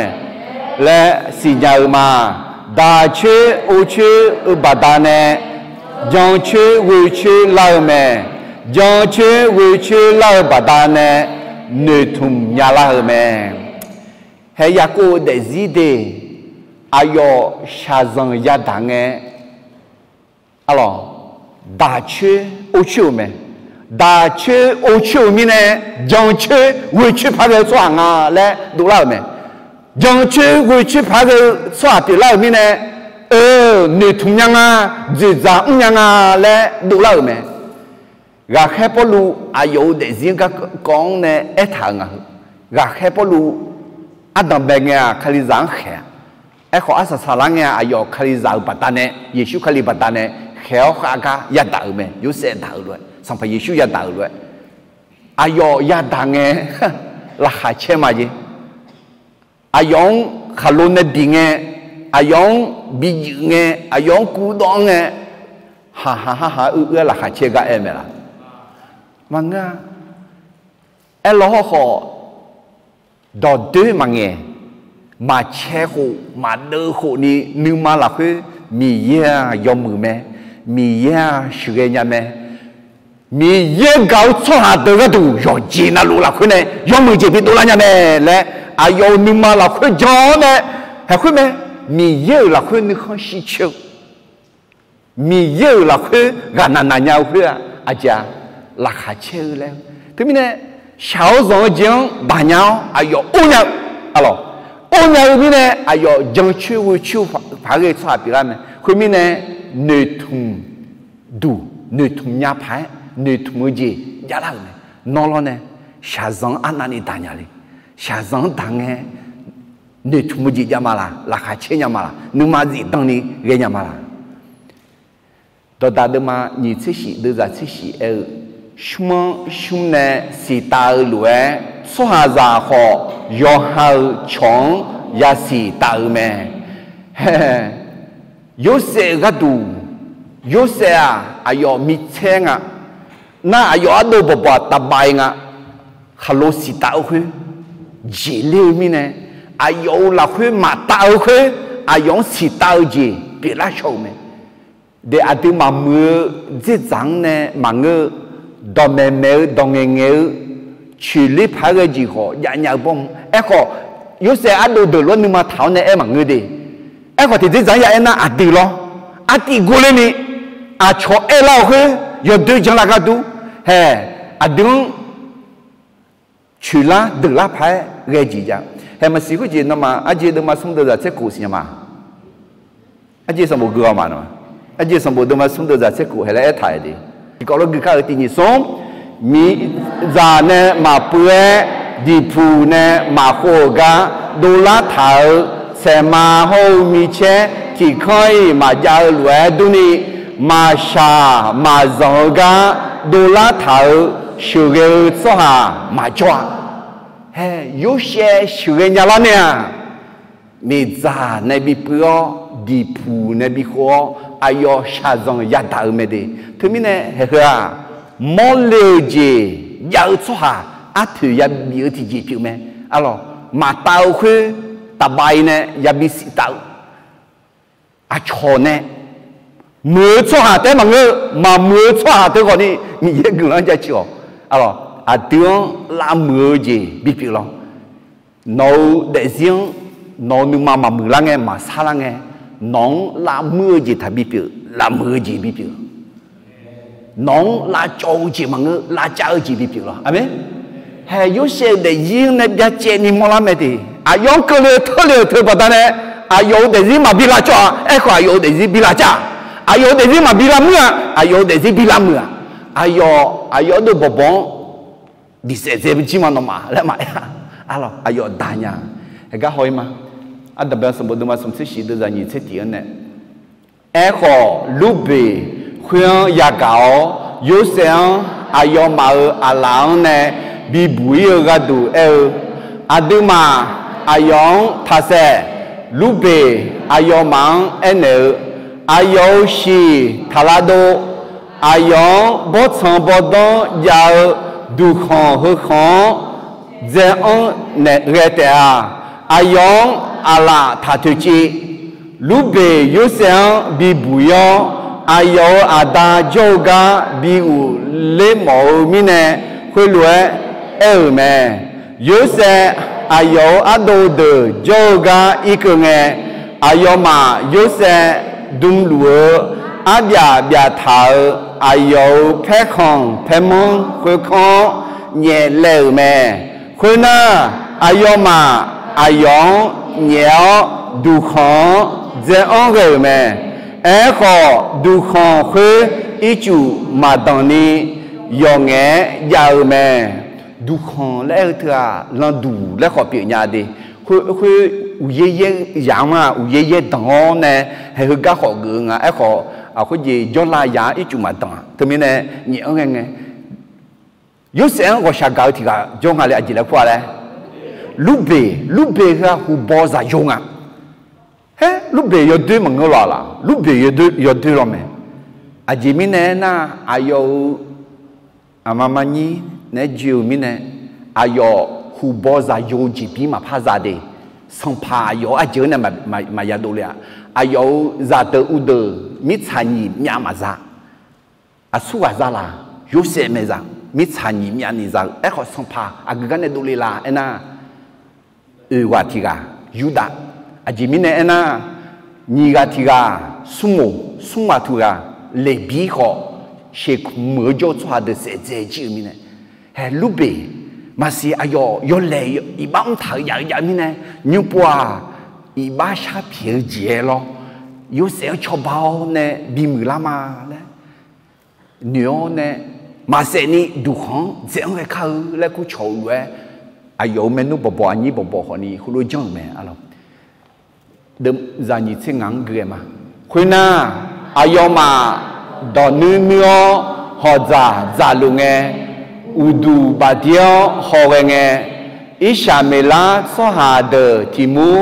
laer siqnya-eu ma. Daq coer or coer-eu baqdanae jan coer ghoe coer lar-eu mae. Jan coer ghoe coer lar-eu baqdanae noeqtmq nya lar-euq mae. Hae Yaqkov-euq daefzir de, aqyawf shaqzanq yadaq ngae, arlawq, daq coer or coer-euq mae. Daq coer or coer-euq mirnae, jan coer ghoe coer par ghae-eu tsawrhaq nga laer dovlar-euq mae. Jan coer ghoe coer par ghae-eu tsawrhaq pyeuflar-euq mirnae, eu, noeqtmq nya nga, dzoeqdzaq mr nya nga laer dovlar-euq mae. Ghaqkhaer Pawrluv aqyawf-euq daefzir-anr garkawv-anr nae aertaq-euq nga heu. Ghaqkhaer Pawrluv ardanq bae ngae-aq, Kalizaq-anr khaeq-a. Aerkhawf, arsaq saqlar ngae-aq, aqyawf Kalizaq-euq baqdanae, Yeqsur Kali baqdanae khaeq-awr khav gar yadaq-euq mae. Yorsaev daq-euq lof-aer, Sanqpaq Yeqsur yadaq-euq lof-aer, aqyawf yadaq ngae, laqkhaq caer ma jeq. Aqyawf-anr khaqlo nae biq ngae, aqyawf-anr bi juif ngae, aqyawf-anr kuvdawv-anr ngae, Haqhaq haqhaq uir uir-aer laqkhaq caer gar aer mae laq? Maqngeur-a. Aerlawr hawrkhawf, dawqdoer maqngaeq, maqcae khof maqdeuv khofni nuima lafkhoer Miqyaer-aq yawmuiq mae, Miqyaer-aq sheuqghae nya mae. Miqyaer gaq-eu tsawrhaq deuq gharduq yawqjeq navluf lafkhoer nae yawmuiq jeq bidov lar nya mae laer, aqyawf-euq nuima lafkhoer jan-awr nae, haeq khoer mae, Miqyaer-euq lafkhoer nuikhanr shircoer-eu Miqyaer-euq lafkhoer ghaqnaq naqnya-eu khoer-aq, aqjeq-aq, laqkhaq caer-eu laer. Teumirnae, shaq-awr zanq-eu jeq-anr baqnya-awr aqyawf or nya-eu, alawq, or nya-eu mirnae aqyawf jancoer ghoecoer paq-aer ghae-eu tsawrhaq pyeuflar mae. Khoermirnae, noeqtmq duq, noeqtmq nya paq-aer noeqtmq-eu jeq javlar-euq mae. Nawr lawr nae shaqzanq-anr arnavni daq nya le. Shaqzanq-anr daq ngae, noeqtmq-eu jeq jav ma laq? Laqkhaq caer nya ma laq? Nuima zifdan ni ghae nya ma laq? Dawqdaq deuvma nyiq tser shif deuvzaq tser shif aer-eu, shmr-anr shmr nae siqtav-eu lof-aer, tsawrhaqzaq khawf yawqha-euq cawq-anr yasiq taf-eu mae. Hae, Yorsaev-euq gharduq, Yorsaev-aq, aqyawf mirtsaer nga. Nar, aqyawf ardov bawqbawq-aq tavbav-i nga. Khaqlo siqtav-eu khoer jeq ler-eu mirnae, aqyawf-euq lafkhoer maqtav-eu khoer, aqyawf-anr siqtav-eu jeq pyeuflar shaw-euq mae. Daef aqdui maqmuiq-eu dzerdzaq-anr nae maqngeur-eu, dawqmaeq maeq-eu dawq ngaeqngaeq-eu coeqler paq-aer ghae jeq khawf javnya-eu bawrm. Aerkhawf, Yorsaev ardov deuq lof-aer nuima taq-awr nae aer maqngeur de. Aerkhawf, tiqdzerdzaq-anr ya aer nar aqdui lawr, artiv gorler ni aqcawq aerlar-euq khoer yawdoer janlar ghardur, hae, aqdui-anr coeqlar deuqlar paq-aer ghae jeq jav. Hae, maqsiq khoerjeq nawmaf arjeq deuvma smr deuvzaq tser khof siqnya ma. Arjeq sanqbof gui-awr ma nawmaf. Arjeq sanqbof deuvma smr deuvzaq tser khof hae laer aertaq-euq de. Tiqkawv lof gui kar-euq tiq nyiq smr, miqzaq nae maqpuiv-aer, diqpuq nae maqkhov-euq gar dovlar taq-euq saeqma hawr-eu micaer tiq kanr-iq maqjav-eu lof-aer durni, maqshaq maqzanq-eu gar dovlar taq-euq sheuqghae-eu tsawrhaq maqjawr-a. Hae, Yorsaev sheuqghae nyalar nae-aq, miqdzaq nae bipuiv-awr, diqpuq nae bikhov-awr, aqyawf shaqzanq yadaq-eu mae de. Teumirnae, haeq heu-aq, mawrle-euq jeq jav-eu tsawrhaq arpoeq yabif-eu tiqjeq pyeuf mae. Alawq, maqtav-eu khoer taqbav-i nae yabi siqtav-eu aqcawq nae, muiq-eu tsawrhaq taef-aer maqngeur-eu, maqmuiq-eu tsawrhaq teu khawfni Miqyaer guiqlanq-anr jaceuq-awq. Alawq, aqdui-anr lavmuiq-eu jeq bipyeuf lawr. Nawq-euq daefzir-anr nawq-euq nuima maqmuiq lar ngae, maqsar lar ngae, nawq-anr lavmuir-eu jeq taqbi pyeuf, lavmuiq-eu jeq bipyeuf. Nawq-anr lavcawv-eu jeq maqngeur, lavcav-eu jeq bipyeuf lawr. Aqmeq. Hae, Yorsaev-euq daefzir-anr nae byacaevni mawrlar mae de. Aqyawf-anr keuvle-eu teurle-euq teu baqdanae, aqyawf-euq daefzir maqbi lavcawv-a. Aerkhawf, aqyawf-euq daefzir bi lavcav-a. Aqyawf-euq daefzir maqbi lavmuir-a. Aqyawf-euq daefzir bi lavmuiq-a. Aqyawf, aqyawf ardov bawqbawq-anr diqsaef dzae jir ma nawmaf laer maqaer-a. Alawq, aqyawf daq nya. Haegar haw-ir ma. Ardanqbae sanqbof deuvma smq tser shif deuvzaq nyiq tser tiq-anr nae, aerkhawf, Lurbeq khoer-anr yagaq-awr, Yorsaev-anr aqyawfmaf-euq aqlaf-anr nae bibuq-ir-eu gharduq aer-eu, aqduimaf aqyawf-anr taqsaef. Lurbeq aqyawfmaf-anr aernaeq-eu, aqyawf-euq shiq taq lavdov. Aqyawf-anr bawrtsanq bawrdanr jav-eu duqkhanq heukhanq-anr dzae-anr naeq ghae taef-a. Aqyawf-anr aqlaf taq toeqciv. Lurbeq Yorsaev-anr bibuq-ir-awr, aqyawf-euq aqda jawr-eu gar bi ghofler mawf-eu mirnae, khoerlof-aer aer-euq mae. Yorsaev aqyawf-euq ardov deuq jawr-eu gar irkeuv ngae, aqyawfmaf Yorsaev dmluf-eu arbyaf byaf taq-euq aqyawf-euq paerkhanq paermanr khoerkanr-anr nyaef laev-euq mae. Khoernar, aqyawfmaf aqyawf-anr nyaef-awr duqkhanq-anr dzae-anr ghae-euq mae. Aerkhawf, duqkhanq khoer ircuf maqdanq ni yawqngaef-aer jav-eu mae. Duqkhanq laer aer-eu teu-aq, landuq laer khawf pyeufnya de. Khoer, khoer uqyaer yaer yamq-anr-aq, uqyaer yaer danq-awr nae, haeq heugar khawf geuf-eu nga. Aerkhawf, aqkhoer jeq jawrlav yamq-anr ircuf maqdanq-a. Teumirnae nyaef-anr ghae ngae, Yorsaev-anr ghawqshaq gaq-eu tiq ghaq jawr nga le, aqjeq laer kur-a laer. Lurbeq, Lurbeq heu-aq huqbaw zaqyo nga. Haer, Lurbeq yawdoer maqngeur lawq laq? Lurbeq yawdoer, yawdoer lawr mae. Aqjeq mirnae aernar, aqyawf-euq aqma manyir naeq-aer joe-euq mirnae, aqyawf huqbaw zaqyo jeqbir maqpar za de. Sanqpaq aqyawf-anr aqjeq-anr nae maqya dovle-a. Aqyawf-euq zaqdeuq uvdeuq mirtsaq nyiq myav maqza. Aqsurghaq za laq, Yorsaev mae za. Mirtsaq nyiq myav ni za-eu aerkhawf, sanqpaq aqgeu gar nae dovle laf aernar, oeq ghaq tiq ghaq Yurdav. Aqjeq mirnae aernar, nyiq ghaq tiq ghaq smrmoq, smr ghaq tiq ghaq Leqbir khawf, sheuqmuiq-eu jawr-eu tsawrhaq deuq saef dzae jir-eu mirnae, haeq Lurbeq maqsiq aqyawf yawlaeq iqbax mrtaq-euq jav-eu jav-eu mirnae, nymrpov-aq iqbax sharpyaeq-eu jeq-aer lawr, Yorsaev-anr cawba-awr nae bimuiq lar ma laer noeq-awr nae, maqsaef ni duqkhanq-anr dzaeq-anr ghae kar-eu laer kurcawq-eu lof-aer, aqyawf-euq maernmr bawqbawq aqnyir bawqbawq khawfni heulof-aer janr-euq mae. Aqlawq, zaq nyiq tser ngaq-anr gui-aer ma. Khoernar, aqyawfmaf dawq nuir nuir-awr hawq dzaq dzaqluf ngae, uqduq bafdir-awr hawghae ngae, Irsaqmeqlar tsawrhaq deuq tiq mur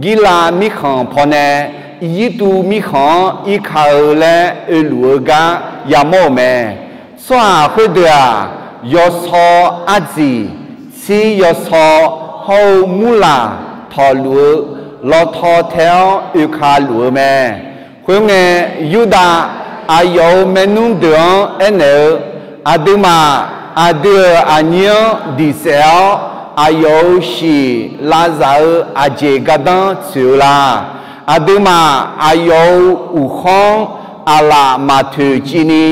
Girlav mirkhanq pawnae Irjirtuv mirkhanq-anr irka-eu laer oeluf-eu gar yamawr-euq mae. Tsawrhaq khoerdeuq-aq, yawsaw ardziq, tsir yawsaw hawr-eu murlaq tawqluf-eu lawtaw tae-awr oeka luf-eu mae. Khoerngae, Yurdav aqyawf-euq maernmr deuq-anr aernaeq-eu, Aqduimaf aqdui-euq aqnyir-anr diq saef-awr, aqyawf-euq shiq lavzaq-eu aqjeq gardanr tsoeq-eu la? Aqduimaf aqyawf-euq uqkhawr-anr aqlaf maqtoeq civni,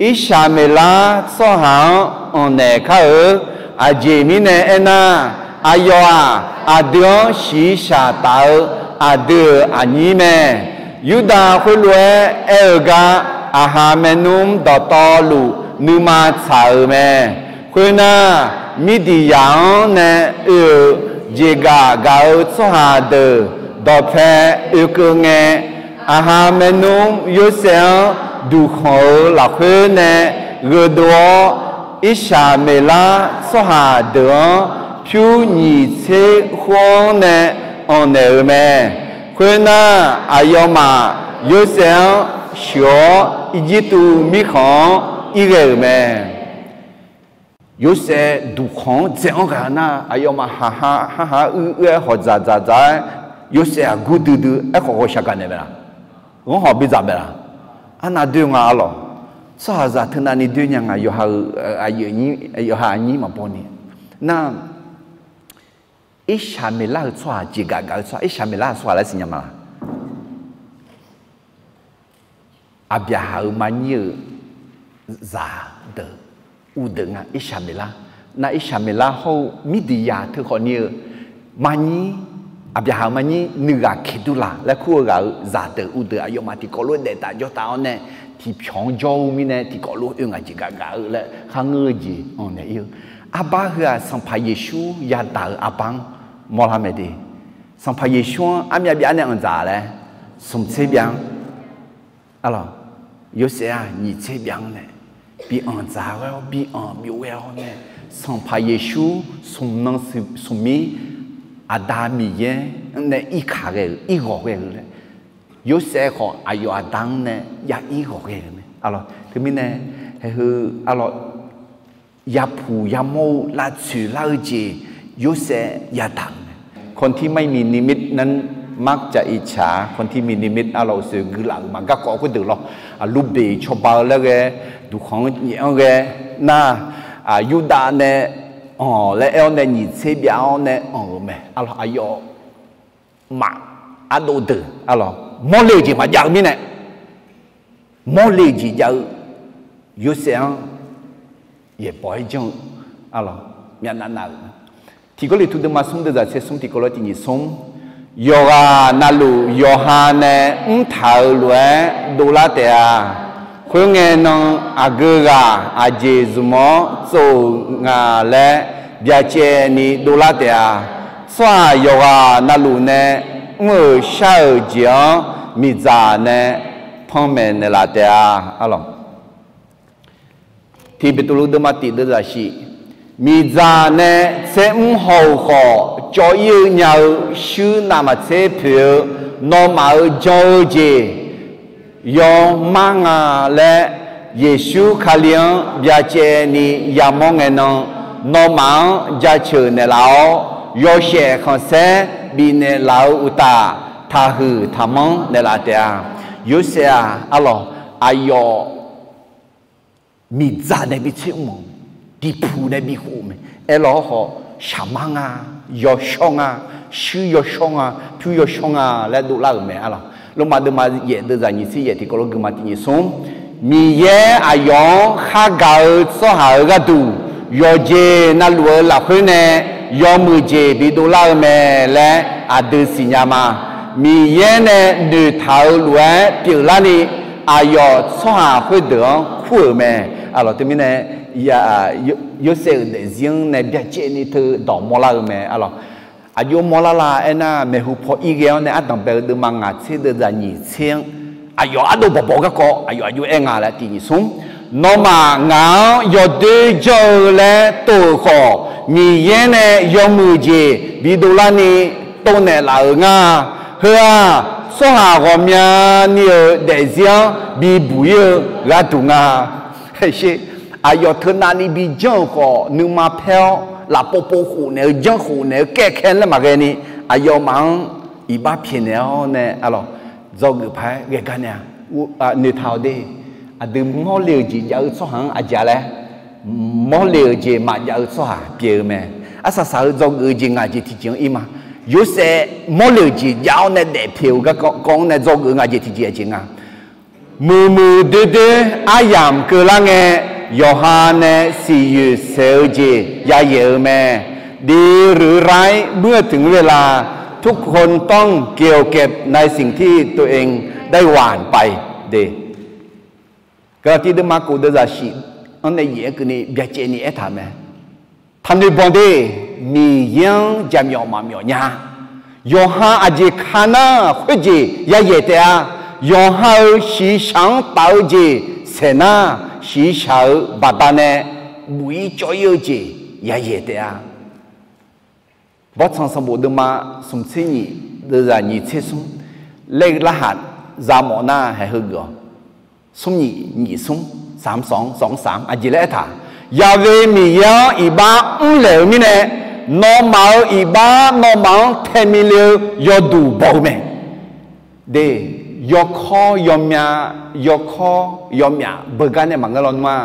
Irsaqmeqlar tsawrhaq-anr anqnaeq kar-eu. Aqjeq mirnae aernar, aqyawf-aq, aqdui-anr shiqshaq taf-eu aqdui-euq aqnyir mae. Yurdav khoerlof-aer aer-eu gar Aqha maernmr dawqtawvluf nuima tsaq-euq mae. Khoernar, Mirdiqyaq-anr nae oe-euq jeqgaf gaq-eu tsawrhaq deuq dawqpae oekeuv ngae, Aqha maernmr Yorsaev-anr duqkhanq-euq lafkhoer nae gheudov-awr, Irsaqmeqlar tsawrhaq deuq-anr pyur nyiq tser khoer-anr nae anqnaeq-euq mae. Khoernar, aqyawfmaf Yorsaev-anr sheuq-awr, Irjirtuv mirkhanq-anr irghae-euq mae. Yorsaev duqkhanq-anr dzaeq-anr ghaq nar, aqyawfmaf haqha haqha uir uir-aer hawq dzaq dzaq dzaq-aer, Yorsaev aqgur duidui aerkhawf ghawqshaq gaqnaeq mae laq? Ghanr hawq bidzaq mae laq? Arnav doer nga arlawq. Tsawrhaqzaq teunav ni doer nya nga, yawqha-euq aqyuif aqnyir, yawqha aqnyir maqbaw ni. Nar, Irsaqmeqlar-euq tsawrhaq jeqgaf gaq-eu tsawrhaq, Irsaqmeqlar-euq tsawrhaq laer siqnya ma laq? Aqbyaqhaq-euq marnyir-euq zaqdeuq uvdeuq nga Irsaqmeqlar. Nar Irsaqmeqlar hawr-eu Mirdiqyaq teukhawf ni-eu marnyir, Aqbyaqhaq-euq marnyir nuighaq Keqdurlaq laer kur-eu ghaq-euq zaqdeuq uvdeuq aqyawfmaf tiqkawv lof-aer daef taf jawr taf-awr nae, tiqpyawq-anr jawr-eu mirnae tiqkawv lof-aer oe ngaq jeqgaf gaq-eu laer kharngeur-eu jeq anqnaeq ir-eu. Arbar heu-aq, Sanqpaq Yeqsur yadaq-eu arbar-anr mawrlar mae de. Sanqpaq Yeqsur-anr armyav byav nae anqdzaq laer, smq tser byav-anr, arlawq, Yorsaev-aq nyiq tser byav-anr nae bi anqdzaq ghae-awr, bi anq byov ghae-awr nae, Sanqpaq Yeqsur smq nan smq mir Aqda Miqyaer-anr nae irkaq ghae-euq, irghawq ghae-euq laer, Yorsaev khawf aqyawf aqda-anr nae ya irghawq ghae-euq mae. Arlawq, teumirnae, haeq heu, arlawq, yapuq yamawr-eu lavtsoeq lar-eu jeq Yorsaev yadaq-euq mae. คนที่ไม่มีนิมิตนั้นมักจะอิจฉา คนที่มีนิมิต arlawq, uqsoeq guilaf-euq ma garkawv khoerdeuq lawr, Lurbeq cawba-eu laer ghae, duqkhanq-anr nyaef-anr ghae, nar, Yurdav nae anq laer aer-awr nae nyiq tser byav-awr nae anq-euq mae. Arlawq, aqyawf maf ardov deuq, arlawq, mawrle-eu jeq maqjav-eu mirnae, mawrle-eu jeq jav-eu Yorsaev-anr yaeqbawq-aer janr-eu, arlawq, myavnav nav-euq. Tiq Gawrliqtu deuvma smr deuvzaq tser smr tiqkawv lof-aer tiq nyiq smr, yawqghaq navluf yawqha nae mrtaq-euq lof-aer dovlar taef-a. Khoerngae nan aqgeu ghaq aqjeq zmq-awr tsov-euq nga laer byacaevni dovlar taef-a. Tsawrhaq yawqghaq navluf nae mr-euq shar-euq jeq-anr miqdzaq nae panmaeq naeqlaf taef-a. Arlawq, Tiq Beqtuvluv deuvma tiq deuvzaq shif, miqdzaq nae tser mr haw-euq khawf cawv ir-eu nya-eu shuir navmaqtser poeq-eu nawmaf-euq jan-eu jeq yawmar nga laer, Yeqsur Kali-anr byacaevni yamawr ngae nan, nawmaf-anr jaceuq naeqlaf-awr, yawshaef khanqsaer bifnaeq laf-eu uqtaf, taqhuiq taqmanr naeqlaf taef-a. Yorsaev-aq, arlawq, aqyawf miqdzaq nae bi tser mr-euq, tiqpuq nae bi khof-eu mae. Aerlawr khawf, shaqmar nga, yawshawr nga, shuir yawshawr nga, pyur yawshawr nga laer dovlar-euq mae, arlawq. Lormav deuvma yaef deuvzaq nyiq tser yaef tiqkawv lof guima tiq nyiq smr, Miqyaer aqyawf-anr khargaq-eu tsawrhaq-euq gharduq, yawqjeq navluf-eu lafkhoer nae yawmuiq jeq bidovlar-eu mae laer aqdui siqnya ma. Miqyaer nae noeqtaq-euq lof-aer pyeuflarni, aqyawf tsawrhaq khoerdeuq-anr kur-euq mae. Arlawq, teumirnae Yorsaev-euq daefzir-anr nae byacaevni teu dawq mawrlar-eu mae, arlawq. Aqjox mawrlar la aernar, maeqhu paw ir ghae-awr nae ardanq bae-eu deuvma ngaq tser deuvzaq nyiq tser-anr, aqyawf ardov bawqbawq garkawv aqyawf aqjox aer nga laer tiq nyiq smr, nawmaf ngaq-anr yawdoer janr-eu laer tov-euq khawf, Miqyaer nae yawmuiq jeq bidovlarni tov naeqlaf-euq nga. Heu-aq, tsawrhaq ghawqmyani-euq daefzir-anr bibuq ir-eu gharduq nga. Aqyawf teunavni bijanr-euq khawf, nuima paer-awr lafpov pov khof naeq-eu janr khof naeq-eu kaer kaer laer maqghae ni, aqyawfmaf-anr iqbax pyaeqnaeq-awr nae, arlawq, dzawgeuf paq-aer ghae gar nae-a, noeqtaq-awq de. Aqdui mawrle-euq jeq jav-eu tsawrhaq-anr aqjeq-a laer, mawrle-euq jeq maqjav-eu tsawrhaq pyeuf-eu mae. Arsaq saq-eu dzawgeuf-eu jeq ngaq jeq tiqjeq-anr ir ma. Yorsaev mawrle-euq jeq jav-awr nae daef pyaeq-euq garkawv-anr nae dzawgeuf-eu ngaq jeq tiqjeq aqjeq nga. Muiqmuiq doerdoer aryamq keuvlar ngae, yawqha nae siqyoeq saeq-eu jeq yayaeq-eu mae. ดีหรือร้าย เมื่อถึงเวลา ทุกคนต้องเกี่ยวเก็บในสิ่งที่ตัวเองได้หว่านไป de. Gaqlaqtiv deuvma kof deuvzaq shif-anr nae yaef-aer keuvni byacaevni aertaq mae. Taqnoeq banq de. Miqyaer-anr jaqmyawf maqmyawf nya. Yawqha aqjeq ka nar khoerjeq yayaeq taef-a. Yawqha-euq shiqshaq-anr taf-eu jeq saeq nar, shiqshaq-euq baqdanae buq-ir cawv-ir-eu jeq yayaeq taef-a. Bawrtsanq sanqbof deuvma smq tser nyiq deuvzaq nyiq tser smr, laer larhaq za mawf nar haeq heugeuf-awq. Smr nyiq nyiq smr, saq-anr sawq-anr sawq-anr saq-anr aqjeq laer aertaq, Yaqve Miqyaer-anr iqbax mrlaeq-euq mirnae, nawmaf-euq iqbax nawmaf-anr tae mile-eu yawduq baw-eu mae. De, yawkawr yawmyav, yawkawr yawmyaf beugar nae maqngeur lawnmr-a.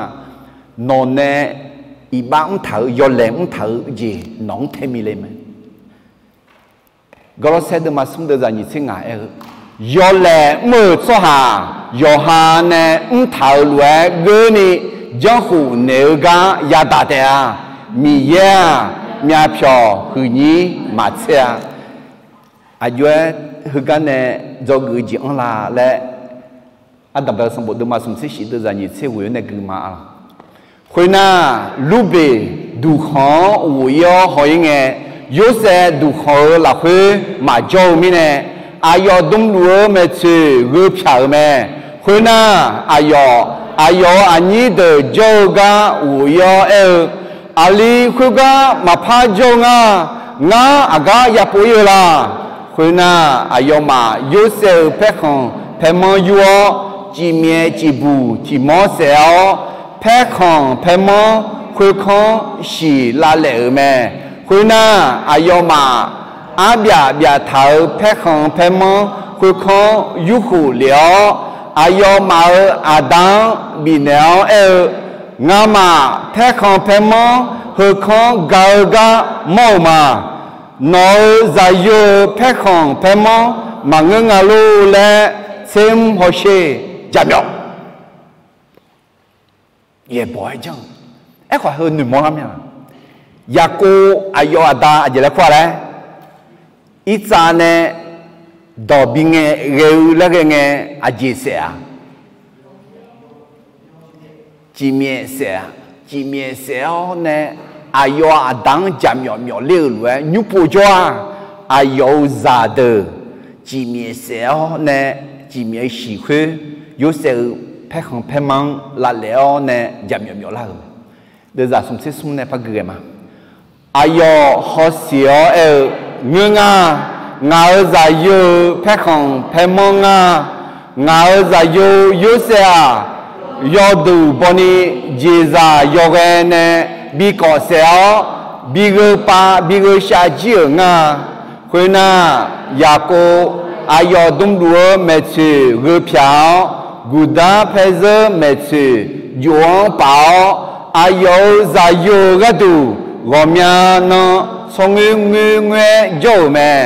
Nawq nae iqbax mrtaq-eu, yawlaeq mrtaq-eu jeq nawq-anr tae mile mae. Gawrlawrsaer deuvma smr deuvzaq nyiq tser ngaq aer-eu, yawlaeq mr-euq tsawrhaq yawqha nae mrtaq-euq lof-aer geurni janrkhof naeq-eu gar yadaq taef-a. Miqyaer-aq, myavpyawq huiqnyir maqtser-a. Aqjox-aer heugar nae dzawgeuf-eu jeq anrla laer, ardanqbae-eu sanqbof deuvma smq tser shif deuvzaq nyiq tser ghoeq-awr nae gui ma-a. Khoernar, Lurbeq duqkhanq-anr ghof-ir-awr haw-ir ngae, Yorsaev duqkhanq-euq lafkhoer maqjawr-eu mirnae, aqyawf dmluf-eu maeqtsoeq gheu pyaq-euq mae. Khoernar, aqyawf, aqyawf-euq aqnyir deuq jawr-eu gar ghof-ir-awr aer-eu, Aqli khoergar maqpar jawr-eu nga. Ngar aqgar yapov-ir-eu la? Khoernar, aqyawfmaf Yorsaev-euq paerkhanq paermanr yur-awr, cifmyaef cifbuq tiq mawr saef-awr, paerkhanq paermanr khoerkanr shiq lavlaef-euq mae. Khoernar, aqyawfmaf arbyaf byaf taq-euq paerkhanq paermanr khoerkanr yurkhof lef-awr, aqyawfmaf-euq aqda-anr bifnaeq-awr aer-eu, Ngamaf paerkhanq paermanr heukanr ga-eu gar mawr-euq ma. Nawq-euq zaqyo-euq paerkhanq paermanr maqngeur nga lor laer tsermr hawsher. Jaqmyawf yaeqbawq-aer janr-eu. Aerkhawf heu noeqmawr lar mya. Yaqkov aqyawf aqda aqjeq laer kur-a laer, Irtsav nae dawq bi ngae ghae-eu laer ghae ngae, aqjeq saef-a? Cifmyaef saef-a? Cifmyaef saef-awr nae, aqyawf aqda-anr jaqmyawf myawf ler-euq lof-aer nymr pov jawr-a. Aqyawf-euq zaqdeuq cifmyaef saef-awr nae, cifmyaef-eu shiq khoer Yorsaev-euq paerkhanq paermanr-anr lavlaef-awr nae jaqmyawf myawf lar-euq. Deuvzaq smq tser smr nae par gui ghae ma. Aqyawf hawsiq-awr aer-eu, Ngeur nga. Ngaq-euq zaqyo-euq paerkhanq paermanr ngar. Ngaq-euq zaqyo Yorsaev-aq, yawduq bawni jeqzaq yawghae nae bi kawf saef-awr, bi gheu pav bi gheu shav jir-euq nga. Khoernar, Yaqkov aqyawf dmduf-eu maeqtsoeq gheu pyaq-awr, guqdar paerzeur maeqtsoeq jov-anr paf-awr, aqyawf-euq zaqyo-euq gharduq ghawqmya nan tsawrngoer ngoer ngoer-aer jawr-euq mae.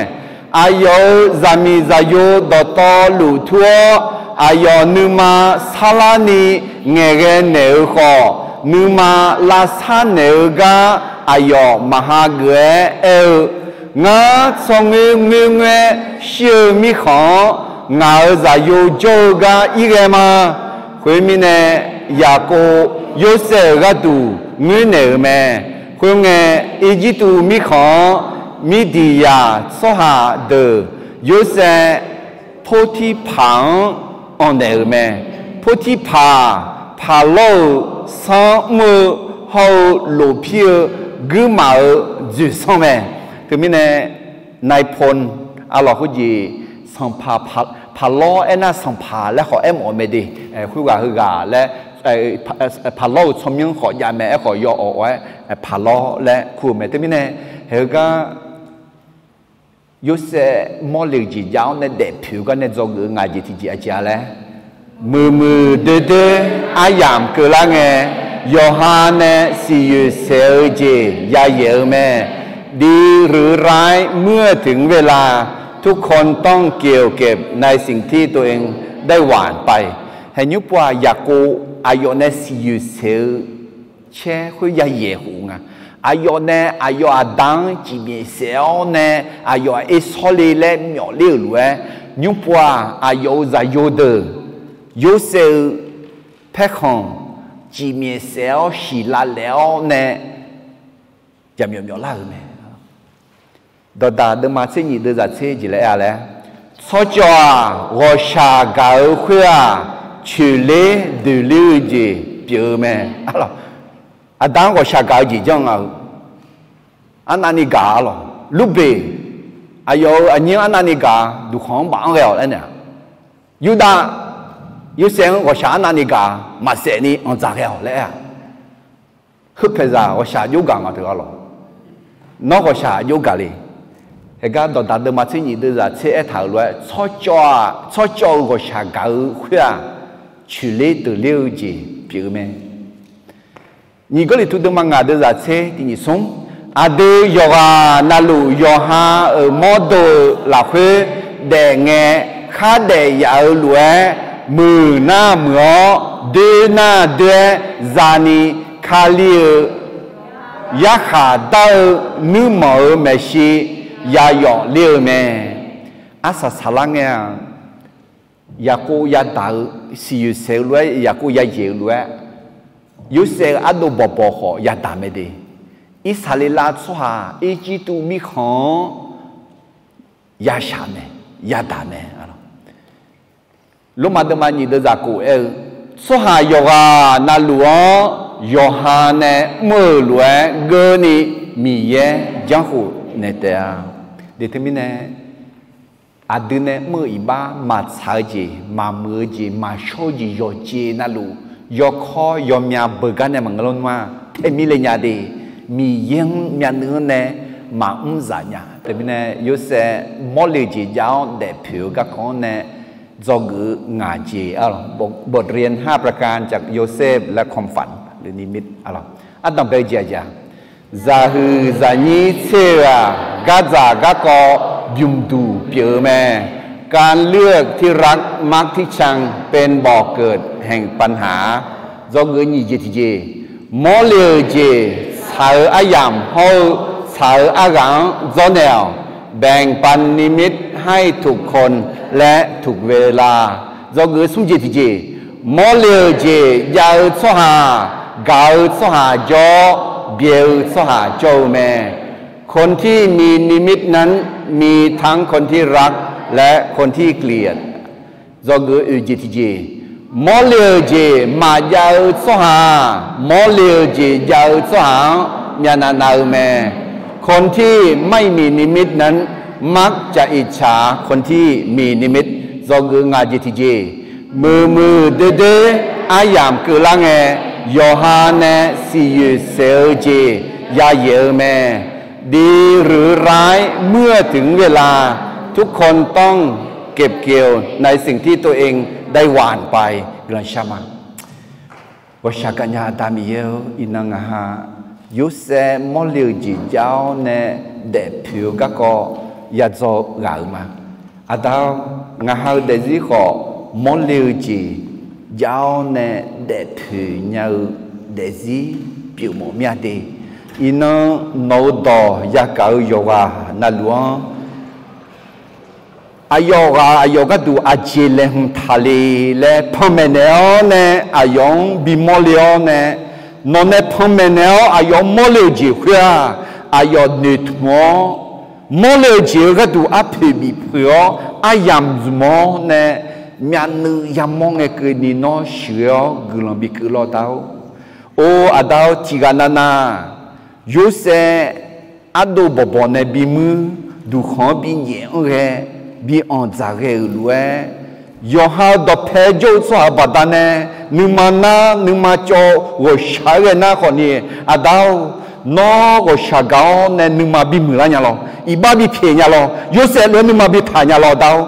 Aqyawf-euq zaqmiq zaqyo dawqtawvluf tur-awr, aqyawf nuima sarlarni ngaeqghae naeq-eu khawf, nuima lavsar naeq-eu gar aqyawf maqha geuf-aer aer-eu, Ngar tsawrngoer ngoer ngoer-aer shir-eu mirkhanq-anr, ngaq-euq zaqyo jawr-eu gar irghae ma. Khoermirnae, Yaqkov Yorsaev-euq gharduq ngoernaeq-euq mae. Khoerngae, Irjirtuv mirkhanq-anr Mirdiqyaq tsawrhaq deuq Yorsaev Portirpaq-anr anqnaeq-euq mae. Portirpaq, paqlawr-euq sanr mr-eu hawr-eu lofpir-eu guirmaf-euq dzoeqsanr mae. Teumirnae, naepon, aqlawq khoerjeq sanqpaq, paqlawr aernar sanqpaq laer khawf aermawf-eu mae de. Khoerghaq heughaq laer, paqlawr-euq tsawrmyanr khawf jav mae. Aerkhawf, yawawq-aer paqlawr laer kur-eu mae. Teumirnae, haeq-eu gar Yorsaev mawrle-eu jeq jav-awr nae daefpoeq-eu gar nae dzawgeuf-eu ngaq jeq tiqjeq aqjeq-a laer, muiqmuiq doerdoer aryamq keuvlar ngae, yawqha nae siqyoeq saeq-eu jeq yayaeq-eu mae. ดีหรือร้าย เมื่อถึงเวลา ทุกคนต้องเกี่ยวเก็บในสิ่งที่ตัวเองได้หว่านไป Haeq nymr pov-aq, Yaqkov aqyawf nae siqyoeq saeq-eu caer khoer yayaeq khof nga. Aqyawf nae aqyawf aqda-anr cifmyaef saef-awr nae, aqyawf-aq ersawr le laer myawf ler-euq lof-aer, nymr pov-aq, aqyawf-euq zaqyo deuq Yorsaev-eu paerkhanq cifmyaef saef-awr siqlav laef-awr nae jaqmyawf myawf lar-euq mae. Dawqdaq deuvma tser nyif deuvzaq tser jeq laer aer-a laer, tsawrcawv-aq, ghawqshaq gaq-eu khoer-aq, coeqler doeqler-eu jeq pyeuf-eu mae. Aqda-anr ghawqshaq gaq-eu jeq janr nga-eu, arnavni gaq-a lawq. Lurbeq, aqyawf-euq aqnyir-anr arnavni gaq-a, duqkhanq-anr baf-anr ghae-awq laer nae-aq, Yurdav, Yorsaev-anr ghawqshaq arnavni gaq-a, maqsaef ni anqdzaq ghae-awq laer aer-a. Heu paeqzaq ghawqshaq jov gaq nga teu-a lawq. Nawr ghawqshaq jov gaq le. Haeq gar Dawqdaq deuvma tser nyif deuvzaq tser aertaq-euq lof-aer, tsawrcawv-aq, tsawrcawv-eu ghawqshaq gaq-eu khoer-aq, coeqler doeqler-eu jeq pyeuf-eu mae. Nyiq Gawrliqtu deuvma ngaq deuvzaq tser tiq nyif smr, aqdui yawqghaq navluf yawqha-euq mawrdo-euq lafkhoer daefngae khardaef yaf-eu lof-aer, muiq nar muiq-awr, doer nar doer-aer zani Kali-euq yarkhaq dar-eu nuirmanq-euq maeqshi yayawf ler-eu mae. Arsaq saqlar ngae-aq, Yaqkov yadaq-eu siqyoeq saeq-eu lof-aer, Yaqkov yayaeq-eu lof-aer, Yorsaev-euq ardov bawqbawq khawf yadaq mae de. Irsaqleqlav tsawrhaq Irjirtuv mirkhanq-anr yashaq mae, yadaq mae. Lormav deuvma nyiq deuvzaq kof aer-eu, tsawrhaq yawqghaq navluf-anr yawqha nae mr-euq lof-aer geurni Miqyaer janrkhof naeq taef-a. Deq teumirnae, aqdui nae mr-eu iqbax maqtsaq-eu jeq, maqmuiq-eu jeq, maqshawr-eu jeq yawqjeq navluf, yawkawr yawmya beugar nae maqngeur lawr nmr-a, taemirle nya de. Miqyaer-anr myavnuiv-anr nae maqmr zaf nya. Teumirnae Yorsaev mawrle-eu jeq jav-awr daefpoeq-eu garkawv-anr nae dzawgeuf-eu ngaq jeq-a lawq. บทเรียนห้าประการจากโยเซฟและความฝันหรือนิมิต Ardanq bae-eu jeq aqjeq-aq, zaqhuiq zaqnyir tser-eu-aq, gardzaq garkawv bymqduq pyeuf-eu mae. การเลือกที่รักมักที่ชังเป็นบ่อเกิดแห่งปัญหา Dzawgeuf nyiq jeq tiqjeq, mawrle-euq jeq tsaq-eu aryamq hawr-eu tsaq-eu arghaq-anr dzawrnaeq-awq. แบ่งปันนิมิตให้ถูกคนและถูกเวลา Dzawgeuf smr jeq tiqjeq, mawrle-euq jeq jav-eu tsawrhaq, gaq-eu tsawrhaq jawr-awr, byaeq-eu tsawrhaq jawr-eu mae. คนที่มีนิมิตนั้นมีทั้งคนที่รักและคนที่เกลียด Dzawgeuf oeq jeq tiqjeq, mawrle-euq jeq maqjav-eu tsawrhaq, mawrle-euq jeq jav-eu tsawrhaq-anr myavnav nav-eu mae. คนที่ไม่มีนิมิตนั้นมักจะอิจฉาคนที่มีนิมิต Dzawgeuf ngaq jeq tiqjeq, muiqmuiq doerdoer aryamq keuvlar ngae, yawqha nae siqyoeq saeq-eu jeq yayaeq-eu mae. Di ruqrai muir-eu tiq mr ghae la, ทุกคนต้องเก็บเกี่ยวในสิ่งที่ตัวเองได้หว่านไป guiqlanq shar ma. Ghawqshaq gaqnya Aqda Miqyaer-or, iqnan ngaq ha Yorsaev mawrle-eu jeq jav-awr nae daefpoeq-eu garkawv yadzaw ghaq-euq ma. Aqda-or, ngaq ha-eu daefzir khawf mawrle-eu jeq jav-awr nae daefpoeq nya-eu daefzir pyeufmawf mir-a de. Iqnan nawq-eu dawq yagaq-eu yawqghaq navluf-anr aqyawf ghaq aqyawf gharduq aqjeq laeqhmq taqle laer panmaeq naeq-awr nae aqyawf-anr bimawrle-awr nae, nawq nae panmaeq naeq-awr aqyawf-anr mawrle-eu jeq khoer-aq, aqyawf noeqtmq-awr, mawrle-eu jeq-eu gharduq arpoeq bifpoeq-awr aryamq zmq-awr nae, myavnuiv yamawr ngae keuvni nawr sheuqghae-awr guiqlanq bikeuv lawr da-or. Or Aqda-or, tiqghaq navnav Yorsaev ardov bawqbawq nae bimuir, duqkhanq-anr binyaef-anr ghae, bi anqdzaq ghae-euq lof-aer, yawqha-eu dawqpae jawr-eu tsawrhaq-euq baqdanae, nuima nar nuima cawv-eu ghawqshaq-aer ghae nar khawfni, Aqda-or, nawr ghawqshaq gaq-awr nae nuima bimuiq lar nya lawr, iqbax bipyaeq nya lawr, Yorsaev lof-aer nuima bitaq nya lawr, Aqda-or.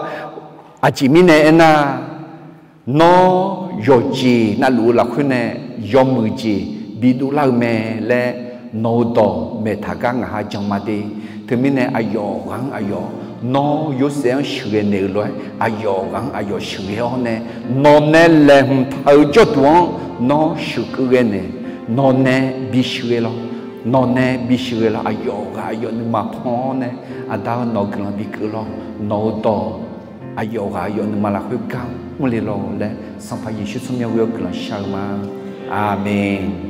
Aqjeq mirnae aernar, nawr yawqjeq navluf-eu lafkhoer nae yawmuiq jeq bidov lar-eu mae laer nawq-eu dawq maeqtaq gar ngaq ha jan ma de. Teumirnae aqyawf ghaq-anr aqyawf, nawr Yorsaev-anr sheuqghae naeq-euq lof-aer aqyawf ghaq-anr aqyawf sheuqghae-awr nae, nawq nae laeqhmq taq-eu jawrduq-anr nawr sheuqkeuv ghae naeq, nawq nae bisheuqghae lawr, nawq nae bisheuqghae lawr, aqyawf ghaq aqyawf nuima pan-awr nae, Aqda-or, nawq guiqlanq bikeuv lawr, nawq-eu dawq aqyawf ghaq aqyawf nuima lafkhoer gar mrle lawr laer Sanqpaq Yeqsur tsawrmyanr ghoe-awr guiqlanq shar-eu ma. Aqmeq.